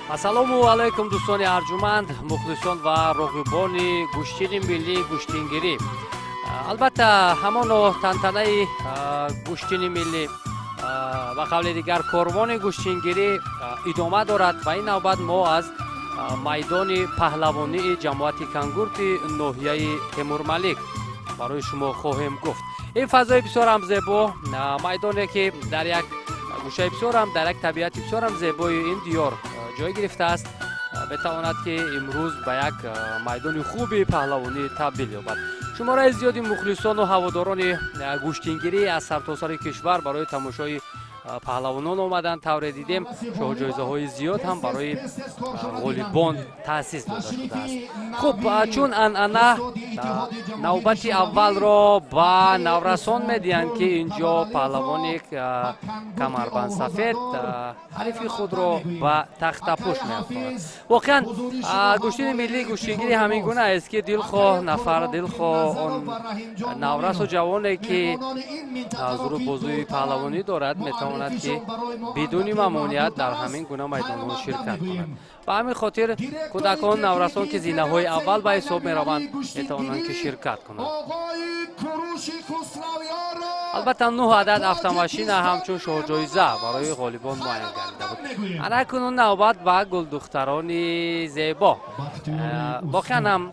Ассалому алайкум, дӯстони арҷуманд, мухлисон ва роғибони гӯштини миллии гӯштингирӣ. Албатта, ҳамоно тантанаи гӯштини миллӣ, ба қавли дигар корвони гӯштингирӣ идома дорад ва ин навбат мо аз майдони паҳлавонии ҷамоати Кангурти ноҳияи Темурмалик барои шумо хоҳем гуфт. Ин фазои бисёрам зебо, майдоне ки дар як гӯшаи бисёрам, дар як табиати бисёрам зебои ин диёр ҷой гирифтааст, метавонад ки имрӯз ба як майдони хуби паҳлавонӣ табдил ёбад. Шумораи зиёди мухлисону ҳаводорони гӯштингирӣ аз сартосари кишвар барои тамошои паҳлавонон омаданд. Тавре дидем, шоҳҷоизаҳои зиёд ҳам барои ғолибон таъсис дода шудааст. Хуб, чун анъана, навбати аввалро ба наврасон медиҳанд, ки ин ҷо паҳлавони камарбандсафед ҳарифи худро ба тахтапӯш меафтонад. Воқеан, гӯштини миллии гӯштингирӣ ҳамин гуна аст, ки дилхоҳ нафар, дилхоҳ он наврасу ҷавоне, ки зуру бозуи паҳлавонӣ дорад, метавонад, ки бидуни мамоният дар ҳамин гуна майдонҳо ширкат кунад. Ба ҳамин хотир кӯдакон, наврасон, ки зинаҳои аввал ба ҳисоб мераванд, метавонанд, ки ширкат кунанд. Албатта, нӯҳ адад автомашина ҳамчун шоҳҷоиза барои ғолибон муайян гардида буд. Ана кунун навбат ба гулдухтарони зебо. Воқеан ҳам,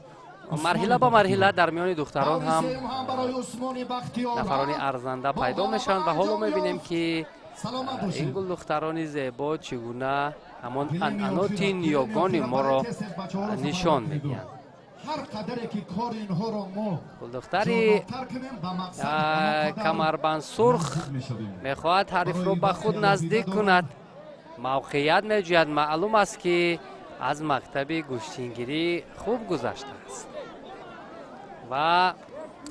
марҳила ба марҳила дар миёни духтарон ҳам нафарони арзанда пайдо мешаванд ва ҳоло мебинем, ки ин гулдухтарони зебо чӣ гуна ҳамон анъаноти ниёгони моро нишон медиҳанд. Гулдухтари камарбандсурх мехоҳад ҳарифро ба худ наздик кунад, мавқеият меҷӯяд. Маълум аст, ки аз мактаби гӯштингирӣ хуб гузаштааст ва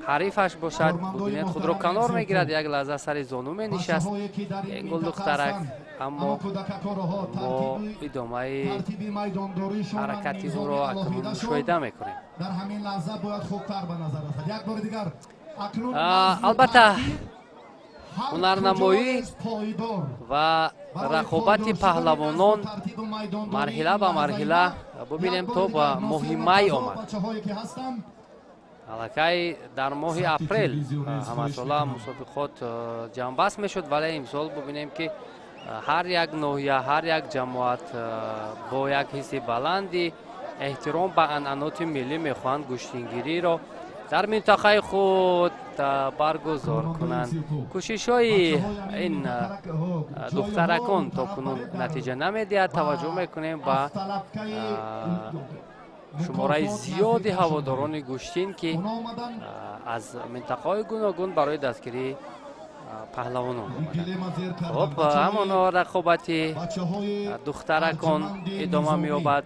ҳарифаш бошад, бубинед, худро канор мегирад. Як лаҳза сари зону менишаст ин гулдухтарак, аммо мо идомаи ҳаракати ӯро акнун мушоҳида мекунем. Албатта, ҳунарнамоӣ ва рақобати паҳлавонон марҳила ба марҳила, бубинем, то ба моҳи май омад. Аллакай дар моҳи апрел ҳамасола мусобиқот ҷамъбаст мешуд, вале имсол бубинем, ки ҳар як ноҳия, ҳар як ҷамоат бо як ҳисси баланди эҳтиром ба анъаноти миллӣ мехоҳанд гӯштингириро дар минтақаи худ баргузор кунанд. Кӯшишҳои ин духтаракон то кунун натиҷа намедиҳад. Таваҷҷӯҳ мекунем ба шумораи зиёди ҳаводорони гӯштин, ки аз минтақаҳои гуногун барои дастгирии паҳлавонон омаданд. Хуб, ҳамоно рақобати духтаракон идома меёбад.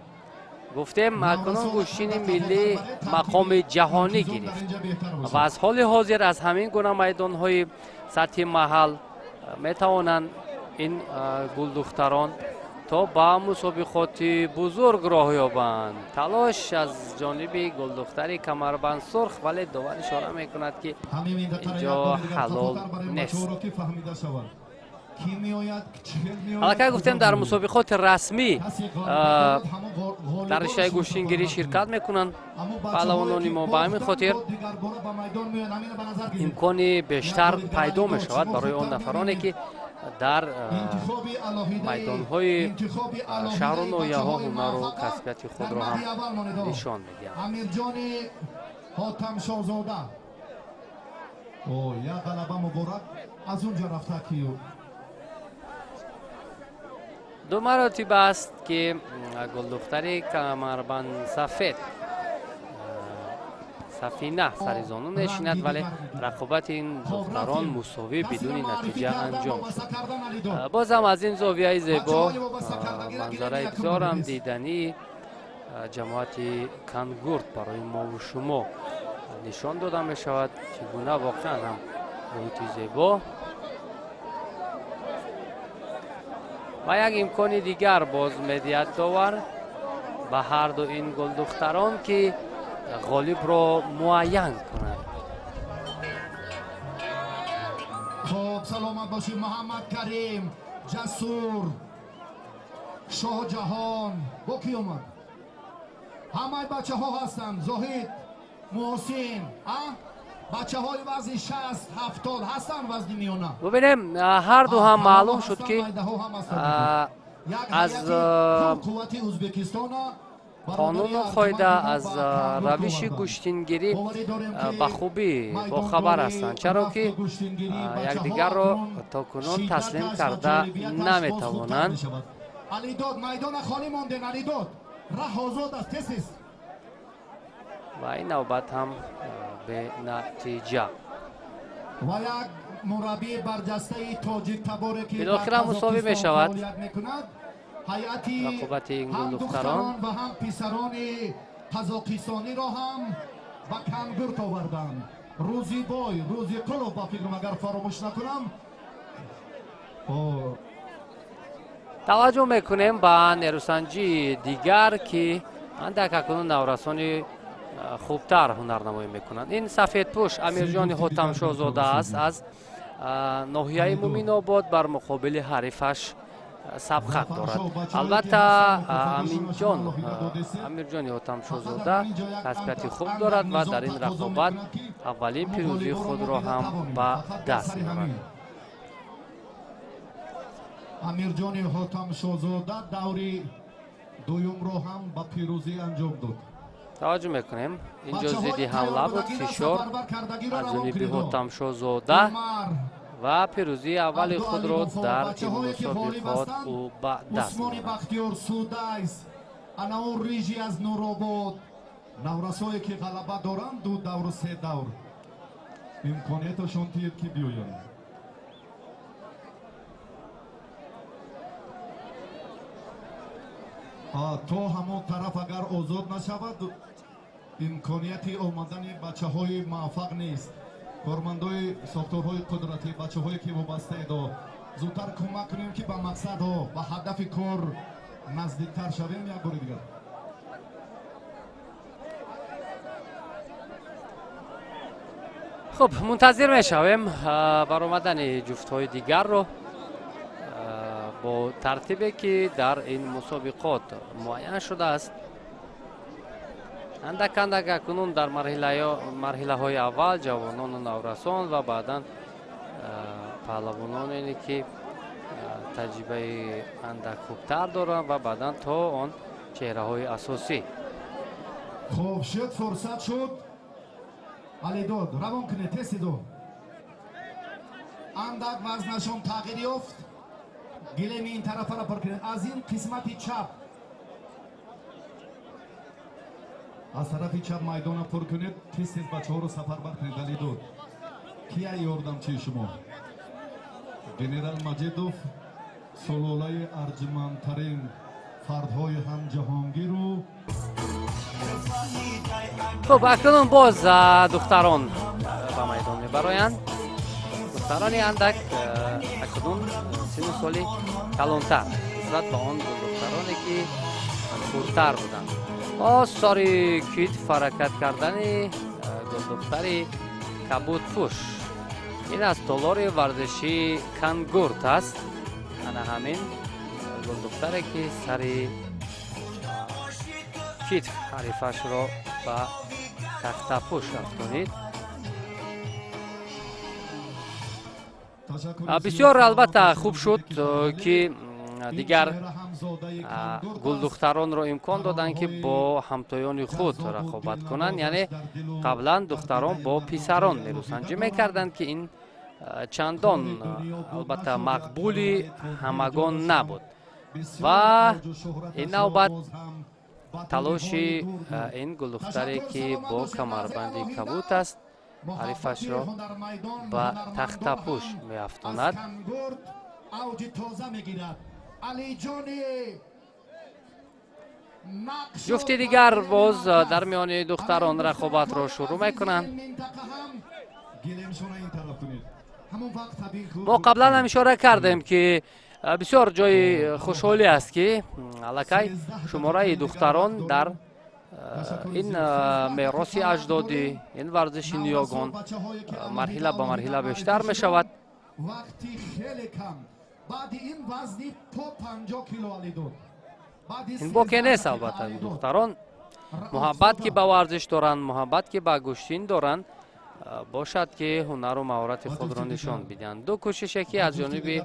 Гуфтем, акнун гӯштини миллӣ мақоми ҷаҳонӣ гирифт ва аз ҳоли ҳозир аз ҳамин гуна майдонҳои сатҳи маҳал метавонанд ин гулдухтарон то ба мусобиқоти бузург роҳ ёбанд. Талош аз ҷониби гулдухтари камарбанд сурх, вале довар ишора мекунад, ки инҷо ҳалол нест. Аллакай гуфтем, дар мусобиқоти расмӣ дар риштаи гӯштингирӣ ширкат мекунанд паҳлавонони мо. Ба ҳамин хотир имкони бештар пайдо мешавад барои он нафароне, ки дар майдонҳои шаҳру ноҳияҳо ҳунару касбияти худро ҳам нишон медиҳанд. Амирҷони Ҳотамшоҳзода, як ғалаба муборак аз он ҷо рафта, ки Ду маротиба аст, ки гулдухтари камарбанд сафед Сафина сари зону мешинад, вале рақобати ин духтарон мусовӣ, бидуни натиҷа анҷом шуд. Бозам аз ин зовияи зебо манзараи бисёрам дидании ҷамоати Кангурд барои мову шумо нишон дода мешавад, чӣ гуна воқеан ҳам муҳити зебо. Ва як имкони дигар боз медиҳад довар ба ҳарду ин гулдухтарон, ки ғолибро муайян кунанд. Хоб, саломат бошед, Муҳаммад Карим Ҷасур. Шоҳҷаҳон бо кӣ омад? Ҳамаи бачаҳо ҳастанд. Зоҳид, Муҳсин, бачаҳои вазни 60, 70 ҳастанд, вазни миёна. Бубинем, ҳар ду ҳам маълум шуд, ки аз қуввати Ӯзбекистона қонуну қоида, аз равиши гӯштингирӣ ба хубӣ бохабар ҳастанд, чаро ки якдигарро то кунун таслим карда наметавонанд. Алидод, майдона холӣ монден. Алидод, раҳ озод аст, тез. Ва ин навбат ҳам бенатиҷа. Ва як мураббии барҷастаи тоҷиктаборе, ки билохира мусовӣ мешавад ҳайати рақобати ин ҳам гулдухтарон. Духтарон ва ҳам писарони қазоқистониро ҳам ба Кангурт оварданд. Рӯзибой Рӯзиқулов, ба фикрам, агар фаромӯш накунам. Таваҷҷӯҳ мекунем ба нерӯсанҷии дигар, ки андак акнун наврасони хубтар ҳунарнамоӣ мекунанд. Ин сафедпӯш Амирҷони Ҳотамшоҳзода аст аз ноҳияи Муминобод, бар муқобили ҳарифаш сабқат дорад. Албатта, Аминҷон, Амирҷони Ҳотамшоҳзода касбияти хуб дорад ва дар ин рақобат аввалин пирӯзии худро ҳам ба даст меорад. Амирҷони Ҳотамшоҳзода даври дуюмро ҳам ба пирӯзӣ анҷом дод. Таваҷҷӯҳ мекунем, инҷо зидди ҳамла буд, фишор аз ҷониби Ҳотамшоҳзода ва пирӯзии аввали худро дар ин мусобиқот ӯ ба даст Усмони меорад. Бахтиёр Судайс, ана он рижи аз Нуробод, наврасое, ки ғалаба доранд ду давру се давр, имконияташон тиед, ки биёянд. То ҳамон тараф агар озод нашавад, имконияти омадани бачаҳои муваффақ нест. Кормандои сохторҳои қудратӣ, бачаҳое, ки вобастаедо, зудтар кӯмак кунем, ки ба мақсадҳо, ба ҳадафи кор наздиктар шавем як бори дигар. Хуб, мунтазир мешавем баромадани ҷуфтҳои дигарро бо тартибе, ки дар ин мусобиқот муайян шудааст. Андак андак акнун дар марҳилаҳои аввал ҷавонону наврасон ва баъдан паҳлавононе, ки таҷрибаи андак хубтар доранд, ва баъдан то он чеҳраҳои асосӣ. Хуб шуд, фурсат шуд. Алидод, равон кунед, тесидо. Андак вазнашон тағйир ёфт. Гилеми ин тарафаро пур кунед, аз ин қисмати чап, аз тарафи чап майдона пур кунед, тез тез бачаҳоро сафарбар кунед. Алидод, кия ёрдамчии шумо? Генерал Маҷидов, сулолаи арҷмандтарин фардҳои ҳам ҷаҳонгиру. Хуб, акнун боз духтарон ба майдон мебароянд. Духтарони андак акнун сину соли калонтар нисбат ба он духтароне, ки хурдтар буданд. Боз сори китф ҳаракат кардани гулдухтари кабудпӯш. Ин аз толори варзишии Кангурт аст. Ана ҳамин гулдухтаре, ки сари китф ҳарифашро ба тахтапӯш афтонид. Бисёр, албатта, хуб шуд, ки дигар гулдухтаронро имкон доданд, ки бо ҳамтоёни худ рақобат кунанд. Яъне қаблан духтарон бо писарон нерӯсанҷӣ мекарданд, ки ин чандон, албатта, мақбули ҳамагон набуд. Ва ин навбат талоши ин гулдухтаре, ки бо камарбанди кабут аст, ҳарифашро ба тахтапӯш меафтонад. Авҷи тоза мегирад Алиҷони. Ҷуфти дигар боз дар миёни духтарон рақобатро шурӯъ мекунанд. Мо қаблан ҳам ишора кардем, ки бисёр ҷои хушҳолӣ аст, ки аллакай шумораи духтарон дар ин мероси аҷдодӣ, ин варзиши ниёгон марҳила ба марҳила бештар мешавад. Вақти хеле кам, баъди ин вазни то 50 кило, Алидод. Ин боке нест, албатта духтарон муҳаббат ки ба варзиш доранд, муҳаббат ки ба гӯштин доранд, бошад ки ҳунару маҳорати худро нишон бидиҳанд. Ду кӯшише ки аз ҷониби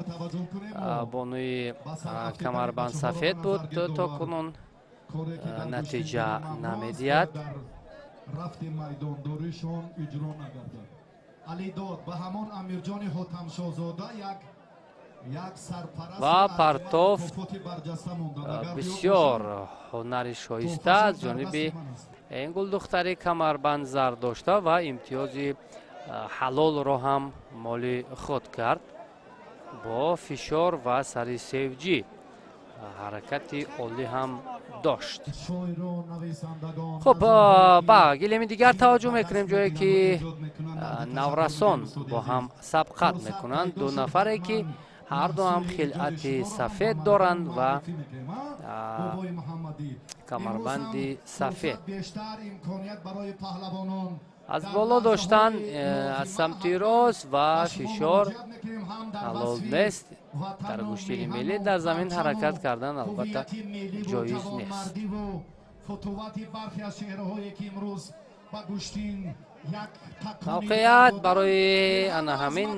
бонуи камарбанд сафед буд, то кунун натиҷа намедиҳад. Рафти майдондоришон иҷро нагардад. Алидод ба ҳамон Амирҷони Ҳотамшоҳзода як сарпараст ва партофт бисёр ҳунари шоиста аз ҷониби ин гулдухтари камарбанд зар дошта ва имтиёзи ҳалолро ҳам моли худ кард. Бо фишор ва сари севҷӣ ҳаракати олӣ ҳам дошт. Хуб, ба гилеми дигар таваҷҷӯҳ мекунем, ҷое ки наврасон бо ҳам сабқат мекунанд. Ду нафаре ки ҳар ду ҳам хилъати сафед доранд ва камарбанди сафед. Аз боло доштан аз самти рост ва фишор ҳалол нест. Дар гӯштини миллӣ дар замин ҳаракат кардан албатта ҷоиз нест. Мавқеият барои ана ҳамин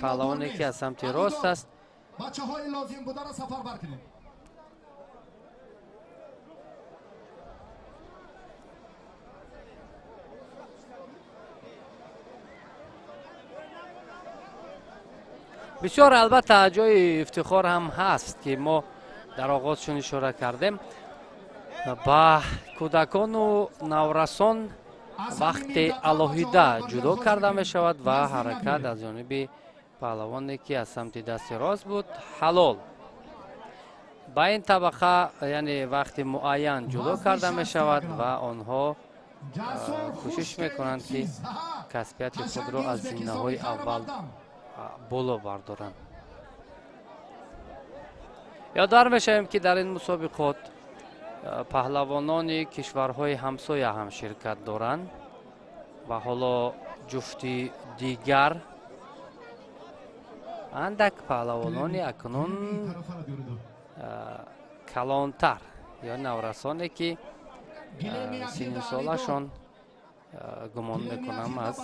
паҳлавоне ки аз самти рост аст. Бисёр албатта ҷои ифтихор ҳам ҳаст ки мо дар оғоз чун ишора кардем, ба кӯдакону наврасон вақти алоҳида ҷудо карда мешавад ва ҳаракат аз ҷониби паҳлавоне ки аз самти дасти рост буд ҳалол. Ба ин табақа яъне вақти муайян ҷудо карда мешавад ва онҳо кӯшиш мекунанд ки касбияти худро аз зинаҳои аввал боло бардоранд. Ёдовар мешавем ки дар ин мусобиқот паҳлавонони кишварҳои ҳамсоя ҳам ширкат доранд ва ҳоло ҷуфти дигар андак паҳлавонони акнун калонтар ё наврасоне ки синну солашон гумон мекунам аз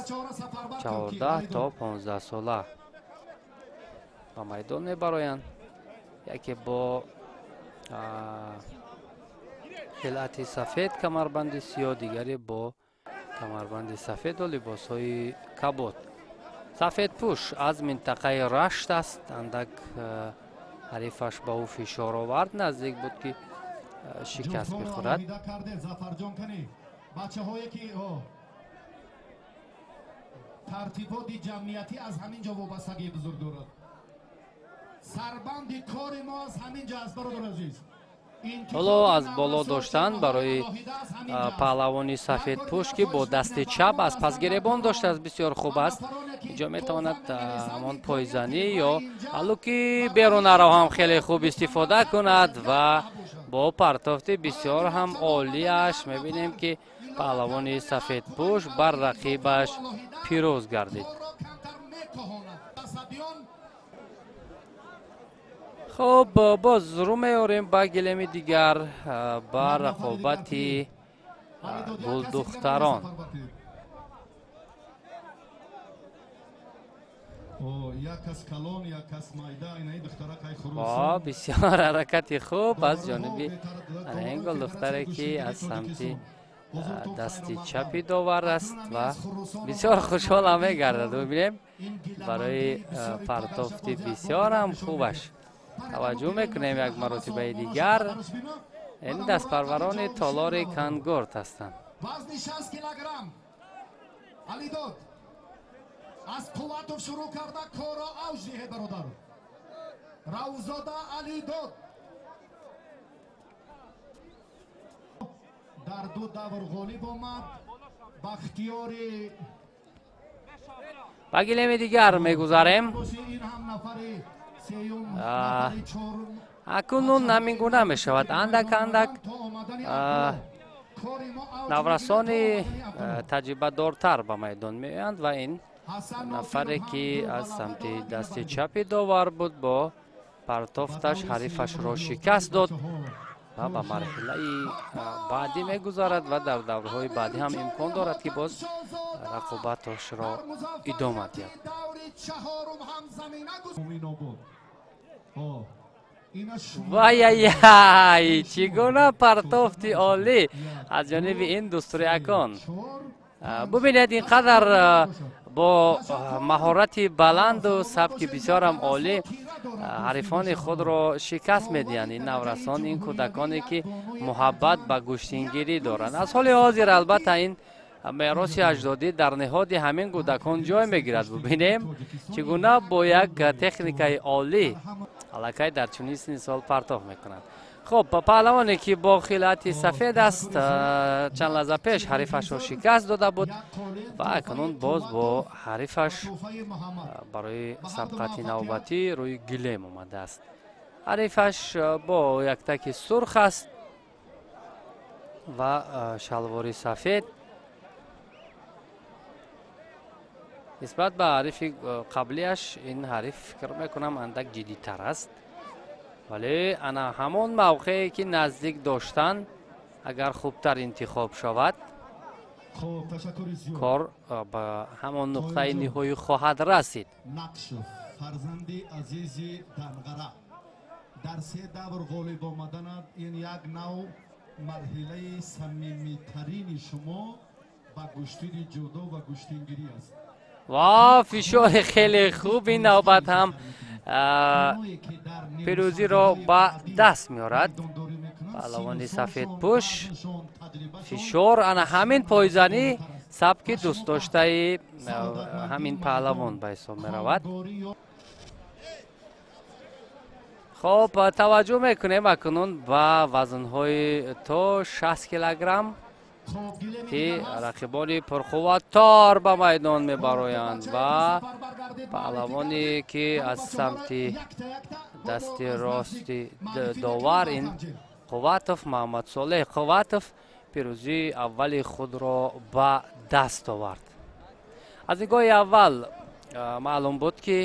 14 то 15 сола ба майдон мебароянд. Яке бо хилъати сафед, камарбанди сиёҳ, дигаре бо камарбанди сафеду либосҳои кабуд. Сафедпӯш аз минтақаи Рашт аст. Андак ҳарифаш ба ӯ фишор овард, наздик буд ки шикаст бихӯрад. Тартиботи ҷамъиятӣ аз ҳамин ҷо вобастагии бузург дорад. Сарбанди кори мо аз ҳамин ҷо аст, бародар азиз. Ҳоло аз боло доштан барои паҳлавони сафедпӯш ки бо дасти чап аз пасгиребон доштааст, бисёр хуб аст. Инҷо метавонад ҳамон пойзанӣ ё аллуки берунаро ҳам хеле хуб истифода кунад ва бо партофти бисёр ҳам олияш мебинем ки паҳлавони сафедпӯш бар рақибаш пирӯз гардид. Хуб, боз рӯ меорем ба гилеми дигар, ба рақобати гулдухтарон. Бисёр ҳаракати хуб аз ҷониби ин гулдухтаре ки аз самти дасти чапи довар аст ва бисёр хушҳолам мегардад. Бибинем барои партофти бисёрам хубаш таваҷҷӯҳ мекунем як маротибаи дигар. Ин дастпарварони толори Кангорд ҳастанд. Вазни 60 килограмм. Алидод аз Қувватов шурӯъ карда корро авҷ диҳед, бародар. Равзода Алидод дар ду давр ғолиб омад. Бахтиёри ба гилеми дигар мегузарем. Акнун ҳамин гуна мешавад. Андак андак наврасони таҷрибадортар ба майдон меоянд ва ин нафаре ки аз самти дасти чапи довар буд бо партофташ ҳарифашро шикаст дод. ва ба марҳилаи баъдӣ мегузарад ва дар даврҳои баъдӣ ҳам имкон дорад, ки боз рақобаташро идома диҳад. Вай-яй, чӣ гуна партофти олӣ аз ҷониби ин дустурякон! Бубинед, ин қадар бо маҳорати баланду сабки бисёрам олӣ ҳарифони худро шикаст медиҳанд ин наврасон, ин кӯдаконе, ки муҳаббат ба гӯштингирӣ доранд. Аз ҳоли ҳозир албатта ин мероси аҷдодӣ дар ниҳоди ҳамин кӯдакон ҷой мегирад. Бубинем, чӣ гуна бо як техникаи олӣ аллакай дар чунин синни сол партоф мекунанд. Хуб, паҳлавоне, ки бо хилати сафед аст, чанд лаҳза пеш ҳарифашро шикаст дода буд ва акнун боз бо ҳарифаш барои сабқати навбатӣ рӯи гилем омадааст. Ҳарифаш бо яктаки сурх аст ва шалвори сафед. Нисбат ба ҳарифи қаблиаш ин ҳариф, фикр мекунам, андак ҷиддитар аст, вале ана ҳамон мавқее, ки наздик доштан, агар хубтар интихоб шавад, кор ба ҳамон нуқтаи ниҳоӣ хоҳад расид. Нақшов, фарзанди азизи Данғара, дар се давр ғолиб омаданат ин як нав марҳилаи самимитарини шумо ба гӯштини ҷудо ва гӯштингирӣ аст. Ва фишори хеле хуб, ин навбат ҳам пирӯзиро ба даст меорад паҳлавони сафедпӯш. Фишор, ана ҳамин пойзанӣ сабки дӯстдоштаи ҳамин паҳлавон ба ҳисоб меравад. Хоб, таваҷҷӯҳ мекунем акнун ба вазнҳои то 60 килограмм, ки рақибони пурқувваттор ба майдон мебароянд ва паҳлавоне, ки аз самти дасти рости довар, ин Қувватов Маҳаммадсолеҳ Қувватов, пирӯзии аввали худро ба даст овард. Аз нигоҳи аввал маълум буд, ки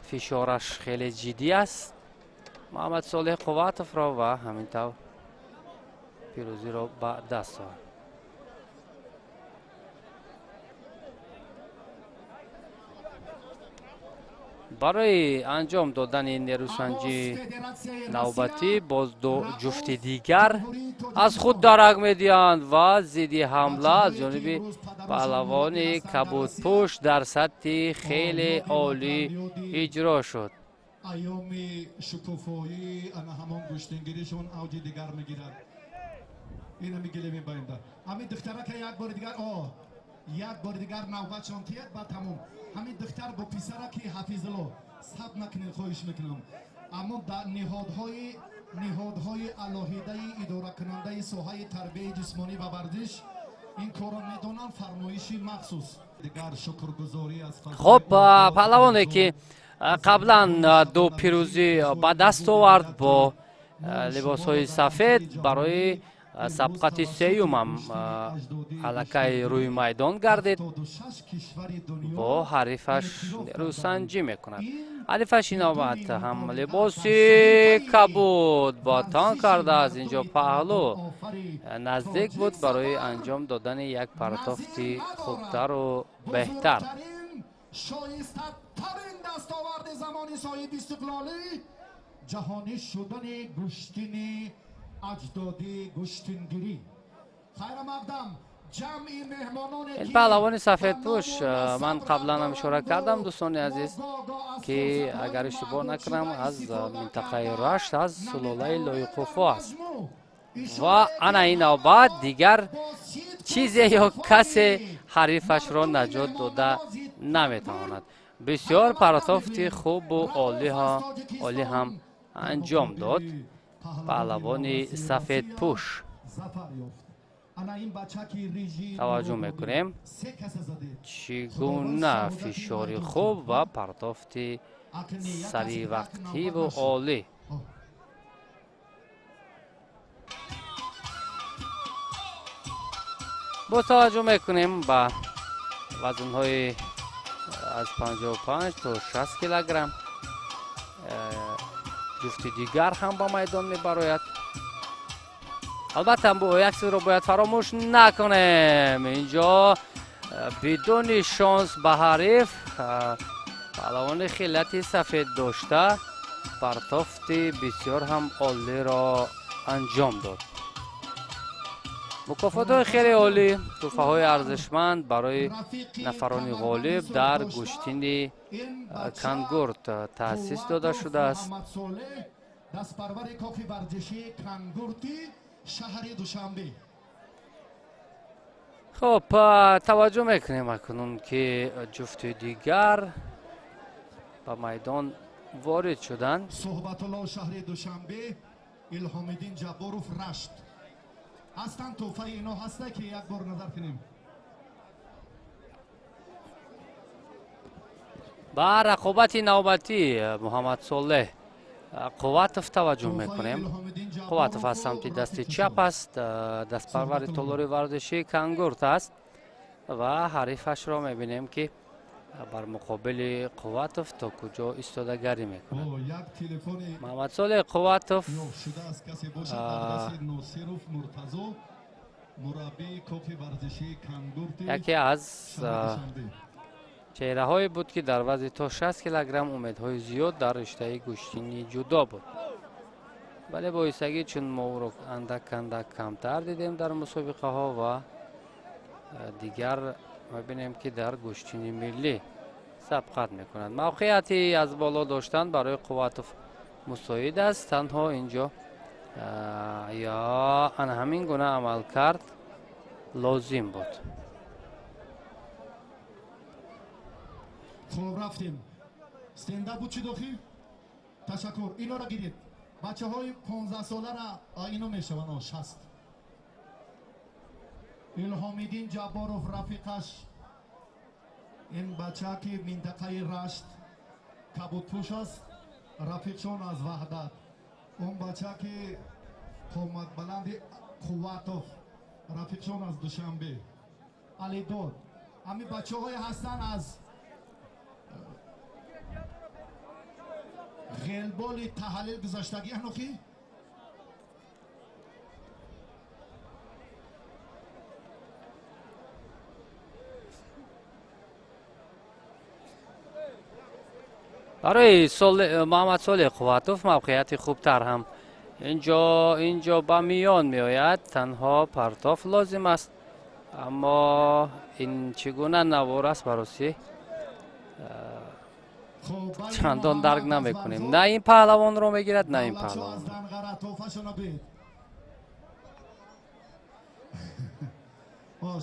фишораш хеле ҷиддӣ аст Маҳаммадсолеҳ Қувватовро ва ҳамин тавр пирӯзиро ба даст овард. Барои анҷом додани нерӯсанҷии навбатӣ боз ду ҷуфти дигар аз худ дарак медиҳанд ва зидди ҳамла аз ҷониби паҳлавони кабудпӯш дар сатҳи хеле олӣ иҷро шуд. Айёми шукуфоӣ ана ҳамон гӯштингиришон авҷи дигар мегирад. Инами гилеми баинда ҳамин духтарака як бори дигар, як бори дигар навбатшон тиёд, баъд тамом. Ҳамин духтар бо писараки Ҳафизулло саб накунед, хоҳиш мекунам. Аммо дар ниҳодҳои алоҳидаи идоракунандаи соҳаи тарбияи ҷисмонӣ ва варзиш ин корро медонанд, фармоиши махсус. Дигар шукргузорӣ аз Хуб, паҳлавоне, ки қаблан ду пирӯзӣ ба даст овард, бо либосҳои сафед барои сабқати сеюмам аллакай рӯи майдон гардид, бо ҳарифаш нерӯсанҷӣ мекунад. Ҳарифаш ин навбат ҳам либоси кабуд ба тан кардааст. Инҷо паҳлӯ наздик буд барои анҷом додани як партофти хубтару беҳтар. Шоистатарин дастоварди замони соҳибистиқлолӣ ҷаҳонӣ шудани гӯштини аҷдодӣ, гӯштингирӣ. Хайрамақдам ҷамъи меҳмононе. Ин паҳлавони сафедпӯш, ман қаблан ҳам ишора кардам, дӯстони азиз, ки агар иштибоҳ накунам, аз минтақаи Рашт, аз сулолаи Лоиқуфо аст. Ва ана ин навбат дигар чизе ё касе ҳарифашро наҷот дода наметавонад. Бисёр партофти хубу олӣ ҳам анҷом дод паҳлавони сафедпӯш. Таваҷҷӯҳ мекунем, чӣ гуна фишори хуб ва партофти саривақтиву олӣ. Боз таваҷҷӯҳ мекунем ба вазнҳои аз 55 то 60 килограмм. Ҷуфти дигар ҳам ба майдон мебарояд. Албатта, як чизро бояд фаромӯш накунем: инҷо бидуни шонс ба ҳариф паҳлавони хилати сафед дошта партофти бисёр ҳам олиро анҷом дод. Мукофотҳои хеле олӣ, тӯҳфаҳои арзишманд барои нафарони ғолиб дар гӯштини Кангурт таъсис дода шудааст. Дастпарвари кохи варзишии Кангурти шаҳри Душанбе. Хуб, таваҷҷӯҳ мекунем акнун, ки ҷуфти дигар ба майдон ворид шуданд. Суҳбатулло, шаҳри Душанбе, Илҳомиддин Ҷабборов, Рашт ҳастанд. Тӯҳфаи ино ҳаста, ки як бор назар кунем. Ба рақобати навбатӣ Муҳаммадсолеҳ Қувватов таваҷҷӯҳ мекунем. Қувватов аз самти дасти чап аст, дастпарвари толори варзишии Кангурт аст ва ҳарифашро мебинем, ки бар муқобили Қувватов то куҷо истодагарӣ мекунад. Муҳаммадсолеҳ Қувватов яке аз чеҳраҳое буд, ки дар вазни то 60 килограмм умедҳои зиёд дар риштаи гӯштини ҷудо буд, вале боистагӣ, чун мо ӯро андак андак камтар дидем дар мусобиқаҳо ва дигар мебинем, ки дар гӯштини миллӣ сабқат мекунад. Мавқеияти аз боло доштан барои Қувватов мусоид аст. Танҳо инҷо ё ана ҳамин гуна амалкард лозим буд. Хуб, рафтем. Стендап буд, чӣ дохил? Ташаккур. Инора гиред, бачаҳои 15-солара. Ино мешаванд 60. Илҳомиддин Ҷабборов, рафиқаш, ин бача, ки минтақаи Рашт, кабудпӯш аст, рафиқшон аз Ваҳдат. Он бача, ки қоматбаланди Қувватов, рафиқшон аз Душанбе, Алидод. Ҳамин бачаҳое ҳастанд аз ғелболи таҳлил гузаштагӣ анохи. Барои Муҳаммадсолеҳ Қувватов мавқеияти хубтар ҳам инҷо ба миён меояд. Танҳо партоф лозим аст, аммо ин чӣ гуна навор аст, баросӣ чандон дарк намекунем. На ин паҳлавонро мегирад, на ин паҳлавонро.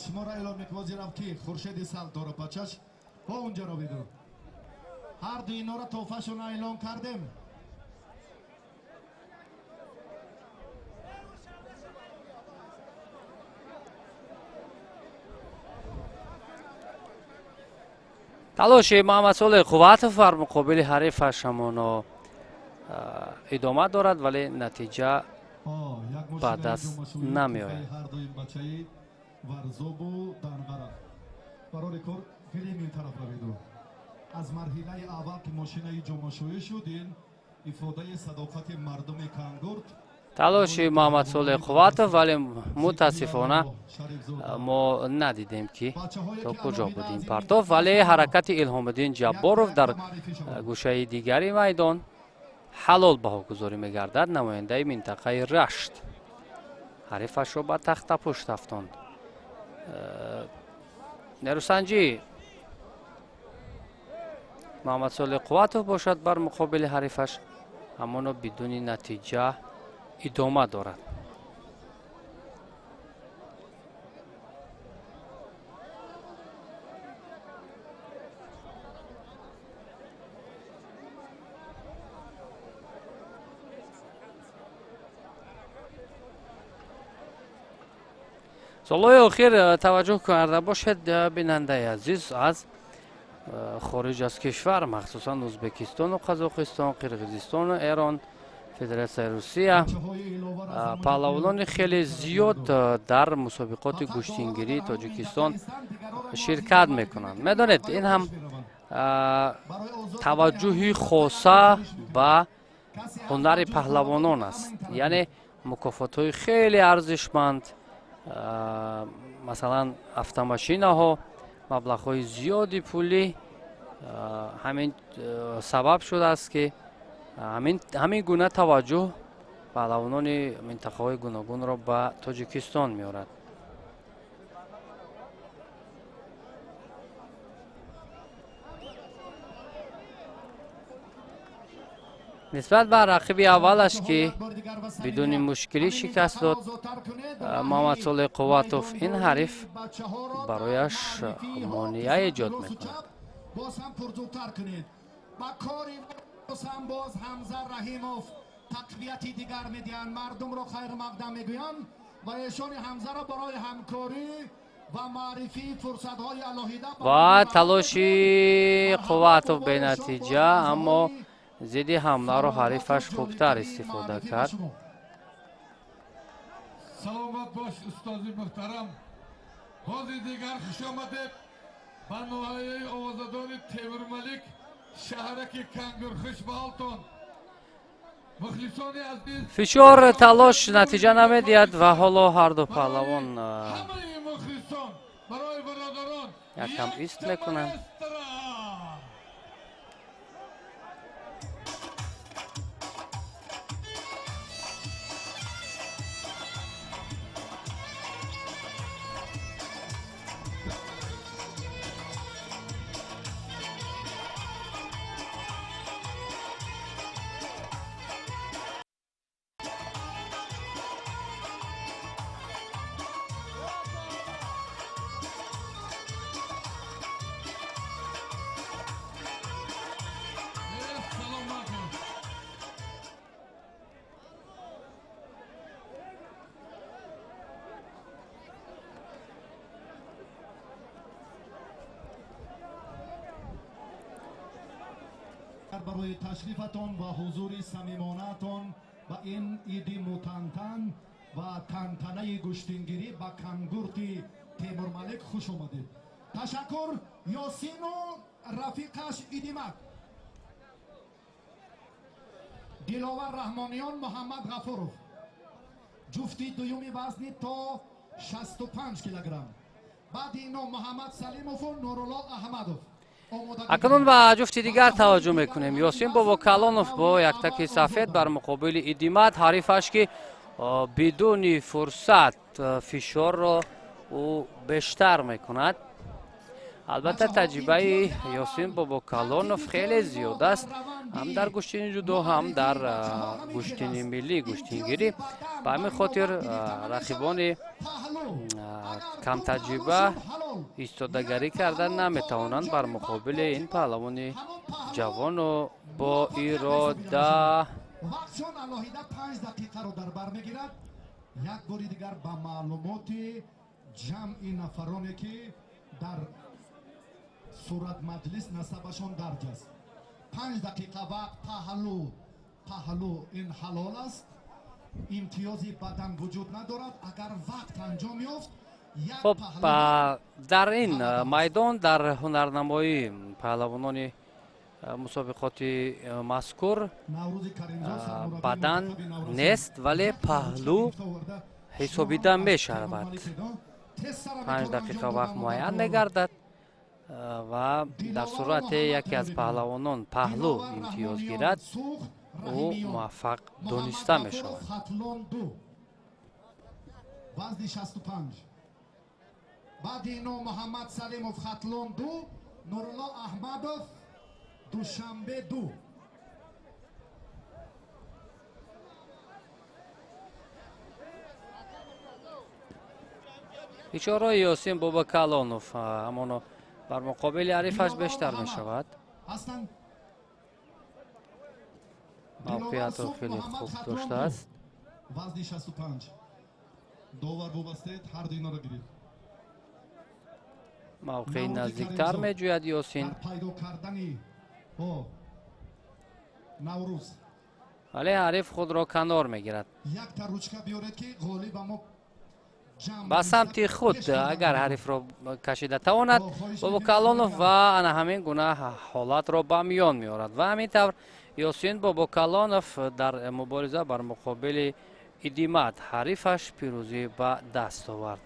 Шуморо эълон мекунам, ки Хуршеди сал дора бачаш бо унҷаро биду. Ҳар ду инора тӯҳфашона эълон кардем. Талоши Муҳаммадсолеҳ Қувватов бар муқобили ҳарифаш ҳамоно идома дорад, вале натиҷа ба даст намеояд. Варзобу Данғара барори кор филми ин тараф равиду. Аз марҳилаи аввал, ки мошинаи ҷомашӯӣ шуд, ин ифодаи садоқати мардуми Кангурт. Талоши Муҳаммадсолеҳ Қувватов, вале мутаассифона мо надидем, ки то куҷо буд ин партоф. Вале ҳаракати Илҳомиддин Ҷабборов дар гӯшаи дигари майдон ҳалол баҳогузорӣ мегардад. Намояндаи минтақаи Рашт ҳарифашро ба тахтапушт афтонд. Нерӯсанҷӣ Муҳаммадсолеҳ Қувватов бошад бар муқобили ҳарифаш ҳамоно бидуни натиҷа идома дорад. Солҳои охир таваҷҷӯҳ карда бошед, бинандаи азиз, аз хориҷ аз кишвар, махсусан Ӯзбекистону Қазоқистон, Қирғизистону Эрон, Федератсияи Русия, паҳлавонони хеле зиёд дар мусобиқоти гӯштингирии Тоҷикистон ширкат мекунанд. Медонед, ин ҳам таваҷҷӯҳи хоса ба ҳунари паҳлавонон аст, яъне Мукофотҳои хеле арзишманд, масалан автомашинаҳо, маблағҳои зиёди пулӣ ҳамин сабаб шудааст, ки ҳамин гуна таваҷҷӯҳ паҳлавонони минтақаҳои гуногунро ба Тоҷикистон меорад. Нисбат ба рақиби аввалаш, ки бидуни мушкилӣ шикаст дод, Муҳаммадсолеҳ Қувватов, ин ҳариф барояш монеа эҷод мекунад. Боз ҳам пурзӯртар кунед. Ба кори боз ҳам боз Ҳамза Раҳимов тақвияти дигар медиҳанд, мардумро хайрмақдам мегӯянд ва эшони Ҳамзаро барои ҳамкорӣ ва маърифии фурсатҳои алоҳида. Ва талоши Қувватов бенатиҷа, аммо зидди ҳамларо ҳарифаш хубтар истифода кард. Саломат бош, устози муҳтарам. Бози дигар хуш омадед ба ноҳияи овозадори Темурмалик, шаҳраки Кангур. Хуш ба ҳолтон, мухлисони азиз. Фишор, талош натиҷа намедиҳад ва ҳоло ҳарду паҳлавон ҳамаи мухлисон, барои бародарон якам ист мекунанд. Барои ташрифатон ва ҳузури самимонаатон ба ин иди мутантан ва тантанаи гӯштингирӣ ба Кангурти Темурмалик хуш омадед. Ташаккур. Ёсину рафиқаш Идимак, Диловар Раҳмониён, Муҳаммад Ғафуров, ҷуфти дуюми вазни то 65 килограмм. Баъди ино Муҳаммад Салимову Нурулло Аҳмадов. Акнун ба ҷуфти дигар таваҷҷӯҳ мекунем. Ёсин Бобокалонов бо яктаки сафед бар муқобили Идимат, ҳарифаш, ки бидуни фурсат фишорро ӯ бештар мекунад. Албатта, таҷрибаи Ёсин Бобокалонов хеле зиёд аст, ҳам дар гӯштини ҷудо, ҳам дар гӯштини миллӣ гӯштингирӣ. Ба ҳамин хотир рақибони камтаҷриба истодагарӣ карда наметавонанд бар муқобили ин паҳлавони ҷавону бо ирода. Вақтшон алоҳида 5 дақиқаро дар бар мегирад. Як бори дигар ба маълумоти ҷамъи нафароне, ки дар суратмаҷлис насабашон дарҷ аст, 5 дақиқа вақт. Паҳлӯ, паҳлӯ ин ҳалол аст, имтиёзи бадан вуҷуд надорад. Агар вақт анҷом ёфт. Хуб, дар ин майдон дар ҳунарнамоии паҳлавонони мусобиқоти мазкур бадан нест, вале паҳлӯ ҳисобида мешавад. 5 дақиқа вақт муайян мегардад ва дар сурате яке аз паҳлавонон паҳлӯ имтиёз гирад, ӯ муваффақ дониста мешавад. Вазни 65. Баъди ино Муҳаммад Салимов, Хатлон 2, Нурулло Аҳмадов, Душанбе 2. Фишорҳои Ёсин Бобокалонов ҳамоно бар муқобили ҳарифаш бештар мешавад. Мавқеиятро хеле хуб доштааст. Вазни 65. Довар вобастед, ҳарду инора гиред. Мавқеи наздиктар меҷӯяд Ёсин. Пайдо кардани Наврӯз. Вале ҳариф худро канор мегирад. Якта ручка биёред, ки ғолиб амо. Ба самти худ агар ҳарифро кашида тавонад Бобокалонов, ва ана ҳамин гуна ҳолатро ба миён меорад. Ва ҳамин тавр Ёсин Бобокалонов дар мубориза бар муқобили Идимат ҳарифаш пирӯзӣ ба даст овард.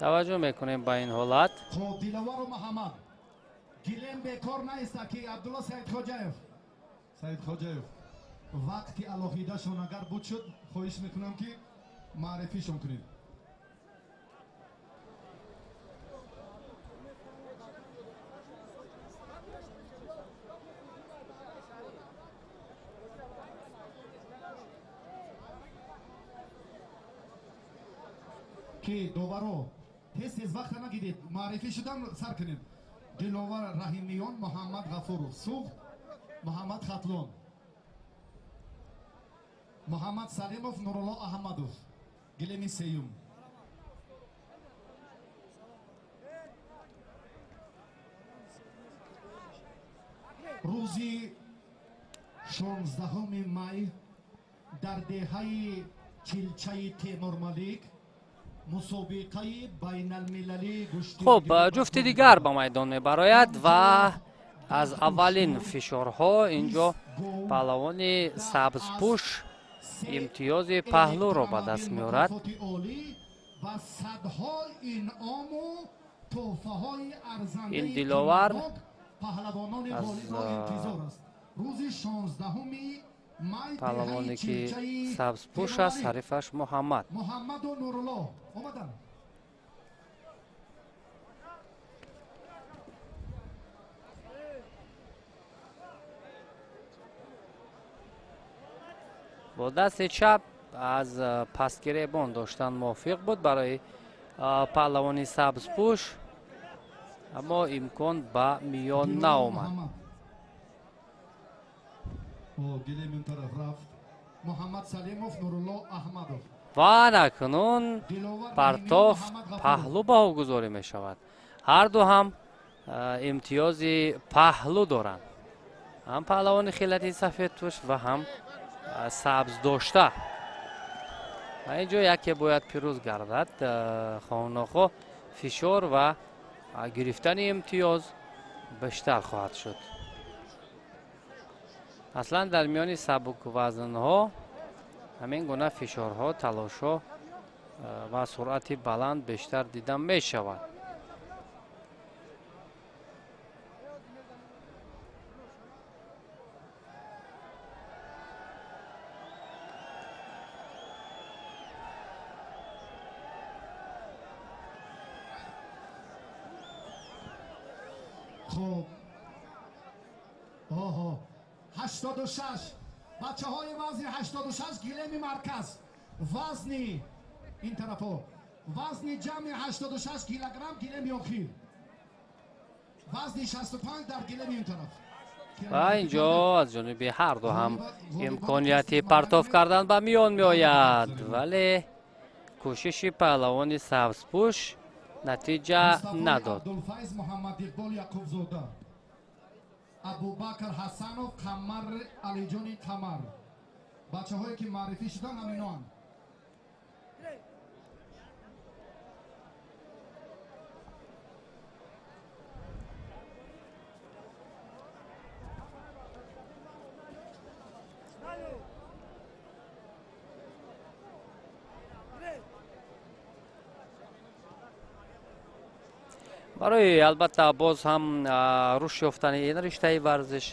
Таваҷҷӯҳ мекунем ба ин ҳолат. Хоб, Диловару Муҳаммад гилем бекор наиста, ки Абдулло Саидхоҷаев вақти алоҳидашон агар буд шуд, хоҳиш мекунам, ки маърифишон кунед. Ки доваро тез тез вақта нагиред, маърифӣ шудан сар кунед. Диловар Раҳимиён, Муҳаммад Ғафуров, Суғд, Муҳаммад Хатлон, Муҳаммад Салимов, Нурулло Аҳмадов, гилеми сеюм. Рӯзи 16 май дар деҳаи Чилчаи Темурмалик мусобиқаи байналмилалии гӯштӣ. Хуб, ҷуфти дигар ба майдон мебарояд ва аз аввалин фишорҳо инҷо паҳлавони сабзпӯш имтиёзи паҳлӯро ба даст меорад. Ва садҳо инъому тӯҳфаҳои арзандаи Ин Диловар паҳлавонони аз ғолибро интизор аст. Рӯзи 16 май паҳлавоне деҳаи ки Чилчаи сабзпӯш аст, Темурмалик. ҳарифаш Муҳаммад. Муҳаммаду Нурулло омаданд. Бо дасти чап аз пастгиребон доштан мувофиқ буд барои паҳлавони сабзпӯш, аммо имкон ба миён Диловар наомад. Муҳаммад. О, гилем ин тараф рафт. Муҳаммад Салимов, Нурулло Аҳмадов. Ва акнун Диловар партоф Раҳимиён, Муҳаммад Ғафуров. паҳлӯ баҳогузорӣ мешавад. Ҳар ду ҳам имтиёзи паҳлӯ доранд, ҳам паҳлавони хилати сафедпӯш ва ҳам сабз дошта. Ва инҷо яке бояд пирӯз гардад. Хоҳу нохоҳ фишор ва гирифтани имтиёз бештар хоҳад шуд. Аслан дар миёни сабуквазнҳо ҳамин гуна фишорҳо, талошҳо ва суръати баланд бештар дида мешавад. Хуб, оҳо, 86, бачаҳои вазни 86, гилеми марказ, вазни ин тарафҳо, вазни ҷамъи 86 килограмм, гилеми охир, вазни 65 дар гилеми ин тараф. Ва инҷо аз ҷониби ҳар ду ҳам имконияти партоф кардан ба миён меояд, вале кӯшиши паҳлавони сабзпӯш натиҷа Мустафои надод. Абдулфайз, Муҳаммад Иқбол Яқубзода, Абубакр Ҳасанов, Қамар Алиҷони Қамар. Бачаҳое ки маърифӣ шуданд, ҳаминоанд. Барои албатта боз ҳам рушд ёфтани ин риштаи варзиш,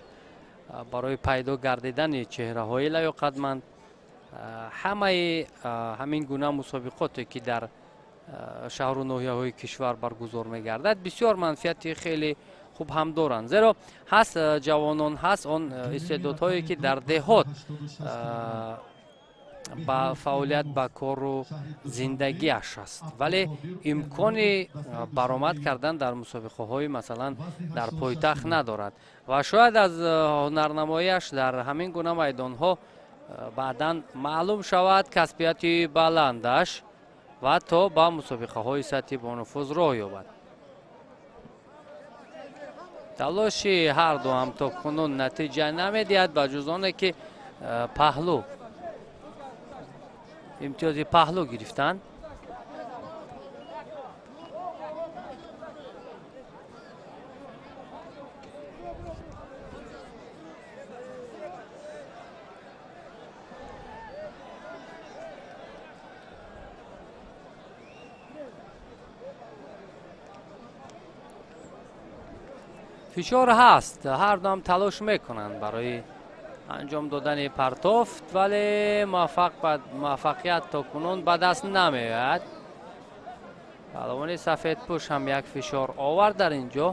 барои пайдо гардидани чеҳраҳои лаёқатманд, ҳамаи ҳамин гуна мусобиқоте ки дар шаҳру ноҳияҳои кишвар баргузор мегардад, бисёр манфиати хеле хуб ҳам доранд, зеро ҳаст ҷавонон, ҳаст он истеъдодҳое ки дар деҳот ба фаъолият, ба кору зиндагиаш аст, вале имкони баромад кардан дар мусобиқаҳои масалан дар пойтахт надорад ва шояд аз ҳунарнамоиаш дар ҳамин гуна майдонҳо баъдан маълум шавад касбияти баландаш ва то ба мусобиқаҳои сатҳи бонуфуз роҳ ёбад. Талоши ҳар ду ҳам то кунун натиҷа намедиҳад, ба ҷуз оне ки паҳлӯ имтиёзи паҳлӯ гирифтанд. Фишор ҳаст, ҳар ду ҳам талош мекунанд барои анҷом додани партофт, вале муваффақият то кунун ба даст намеояд. Паҳлавони сафедпӯш ҳам як фишор овард дар ин ҷо,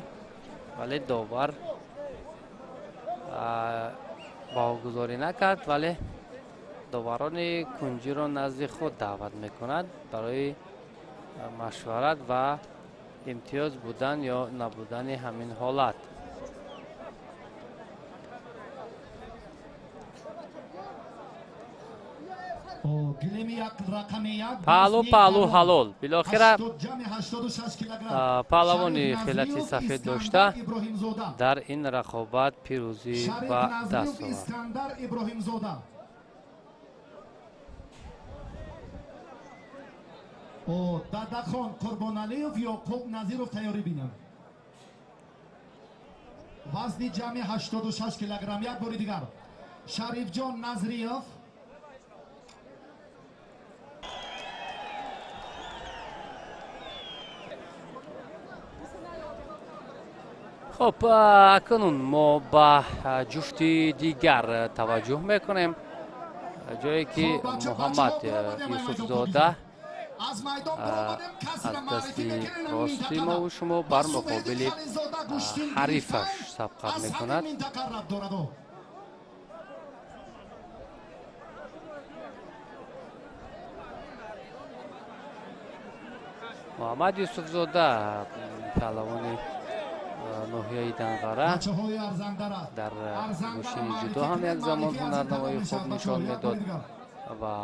вале довар баҳогузорӣ накард, вале доварони кунҷиро назди худ даъват мекунад барои машварат ва имтиёз будан ё набудани ҳамин ҳолат. Паҳлӯ паҳлӯ ҳалол. Билохира паҳлавони хилати сафед дошта дар ин рақобат пирӯзӣ ба даст овард. Дадахон Қурбоналиев Ёқуб Назиров тайёрӣ бинанд. Вазни ҷамъи 86 килограмм. Як бори дигар Шарифҷон Назриев. Хуб, акнун мо ба ҷуфти дигар таваҷҷӯҳ мекунем, ҷое ки Муҳаммад Юсуфзода аз дасти рости мову шумо бар муқобили ҳарифаш сабқат мекунад. Муҳаммад Юсуфзода паҳлавони ноҳияи Данғара дар гӯштини ҷудо ҳам як замон ҳунарнамоии хуб нишон медод ва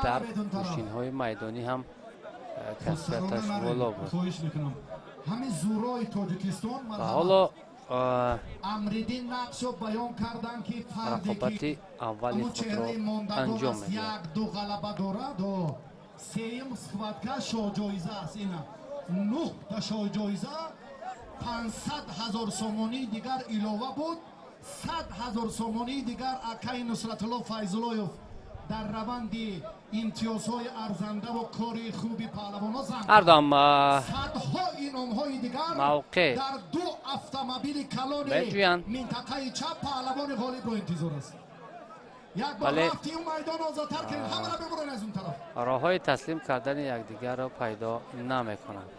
дар гӯштинҳои майдонӣ ҳам касбияташ боло буд. Ва ҳоло рақобати аввали худро анҷом медиҳад. Сеюм схватка шоҳҷоиза аст. Ина 9 та шоҳҷоиза, 500 ҳазор сомонии дигар илова буд, 100 ҳазор сомонии дигар акаи Нусратулло Файзуллоев дар раванди имтиёзҳои арзандаву кори хуби паҳлавонҳо занг. Ҳардам садҳо иномҳои дигар мавқеъ дар ду автомобили калони минтақаи чап паҳлавони ғолибро интизор аст. Вале роҳҳои таслим кардани якдигарро пайдо намекунанд.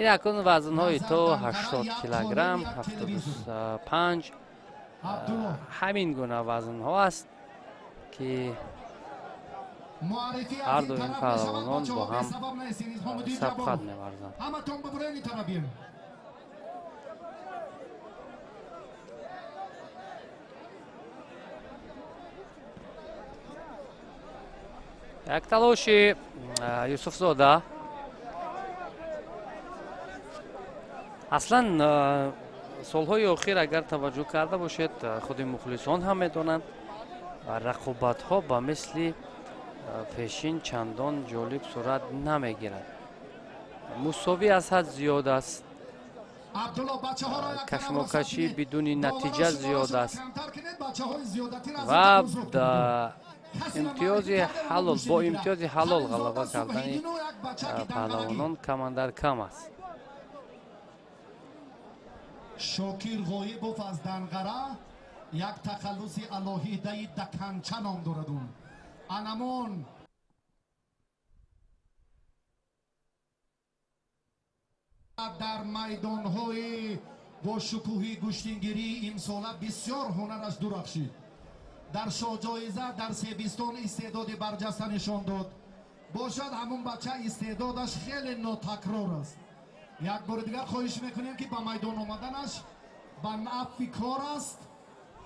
Ин акнун вазнҳои то 80 килограмм, 75, ҳамин гуна вазнҳо аст ки ҳар ду ин паҳлавонон бо ҳам сабқат меварзанд. Як талоши Юсуфзода. Аслан солҳои охир агар таваҷҷӯҳ карда бошед, худи мухлисон ҳам медонанд, рақобатҳо ба мисли пешин чандон ҷолиб сурат намегирад. Мусовӣ аз ҳад зиёд аст, кашмокашӣ бидуни натиҷа зиёд аст ва имтиёзи ҳалол бо имтиёзи ҳалол ғалаба кардани паҳлавонон камандар кам аст. Шокир Ғоибов аз Данғара як тахаллуси алоҳидаи Даканча ном дорад. Анамон дар майдонҳои бо шукӯҳи гӯштингирии имсола бисёр ҳунараш дурахшид. Дар шоҳҷоиза дар Себистон истеъдоди барҷаста нишон дод. Бошад ҳамун бача истеъдодаш хеле нотакрор аст. Як бори дигар хоҳиш мекунем ки ба майдон омаданаш ба нафъи кор аст.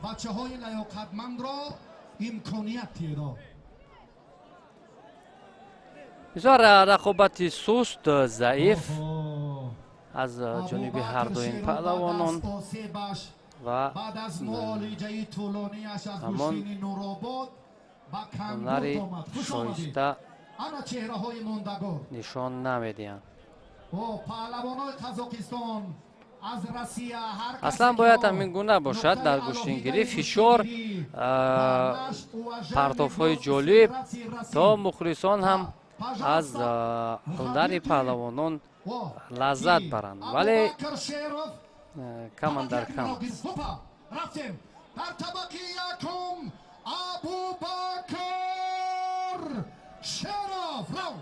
Бачаҳои лаёқатмандро имконият диҳед. Бисёр рақобати суст, заиф аз ҷониби ҳар ду ин паҳлавонон ва ҳамон ҳунари шоиста нишон намедиҳанд. Аслан бояд ҳамин гуна бошад дар гӯштингирӣ: фишор, партофҳои ҷолиб, то мухлисон ҳам аз ҳунари паҳлавонон лаззат баранд, вале кам андар кам. Дар табақи якум Абубакр Шеров рав.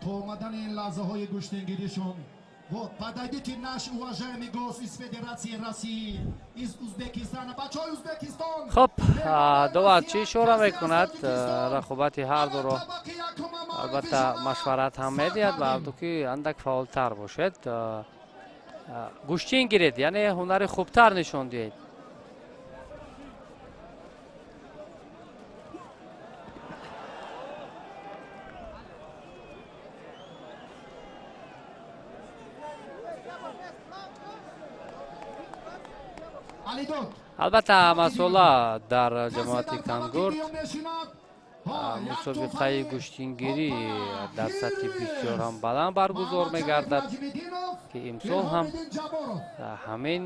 То омадани ин лаҳзаҳои гӯштингиришон. Вот, подойдите, наш уважаемый гость из Федерации России, из Узбекистана. Бачаҳои Узбекистон. Хуб, довар чӣ ишора мекунад? Рақобати ҳар дуро албатта машварат ҳам медиҳад ба ҳарду, ки андак фаъолтар бошед, гӯштин гиред, яъне ҳунари хубтар нишон диҳед. Албатта, ҳамасола дар ҷамоати Кангурд мусобиқаи гӯштингирӣ дар сатҳи бисёр ҳам баланд баргузор мегардад, ки имсол ҳам ҳамин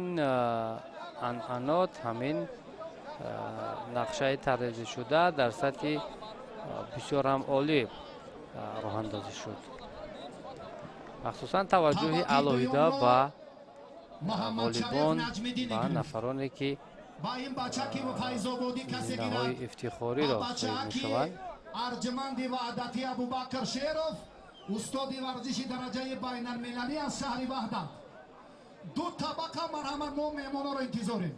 анъанот, ҳамин нақшаи тарҳрезишуда дар сатҳи бисёр ҳам олӣ роҳандозӣ шуд, махсусан таваҷҷӯҳи алоҳида ба ғолибон, ба нафароне ки зинаҳои ифтихориро соҳиб мешаванд. Арҷуманди ваҳдати Абубакр Шеров, устоди варзиши дараҷаи байналмилалӣ аз шаҳри Ваҳдат. Ду табақа, марҳамат, мо меҳмононро интизорем.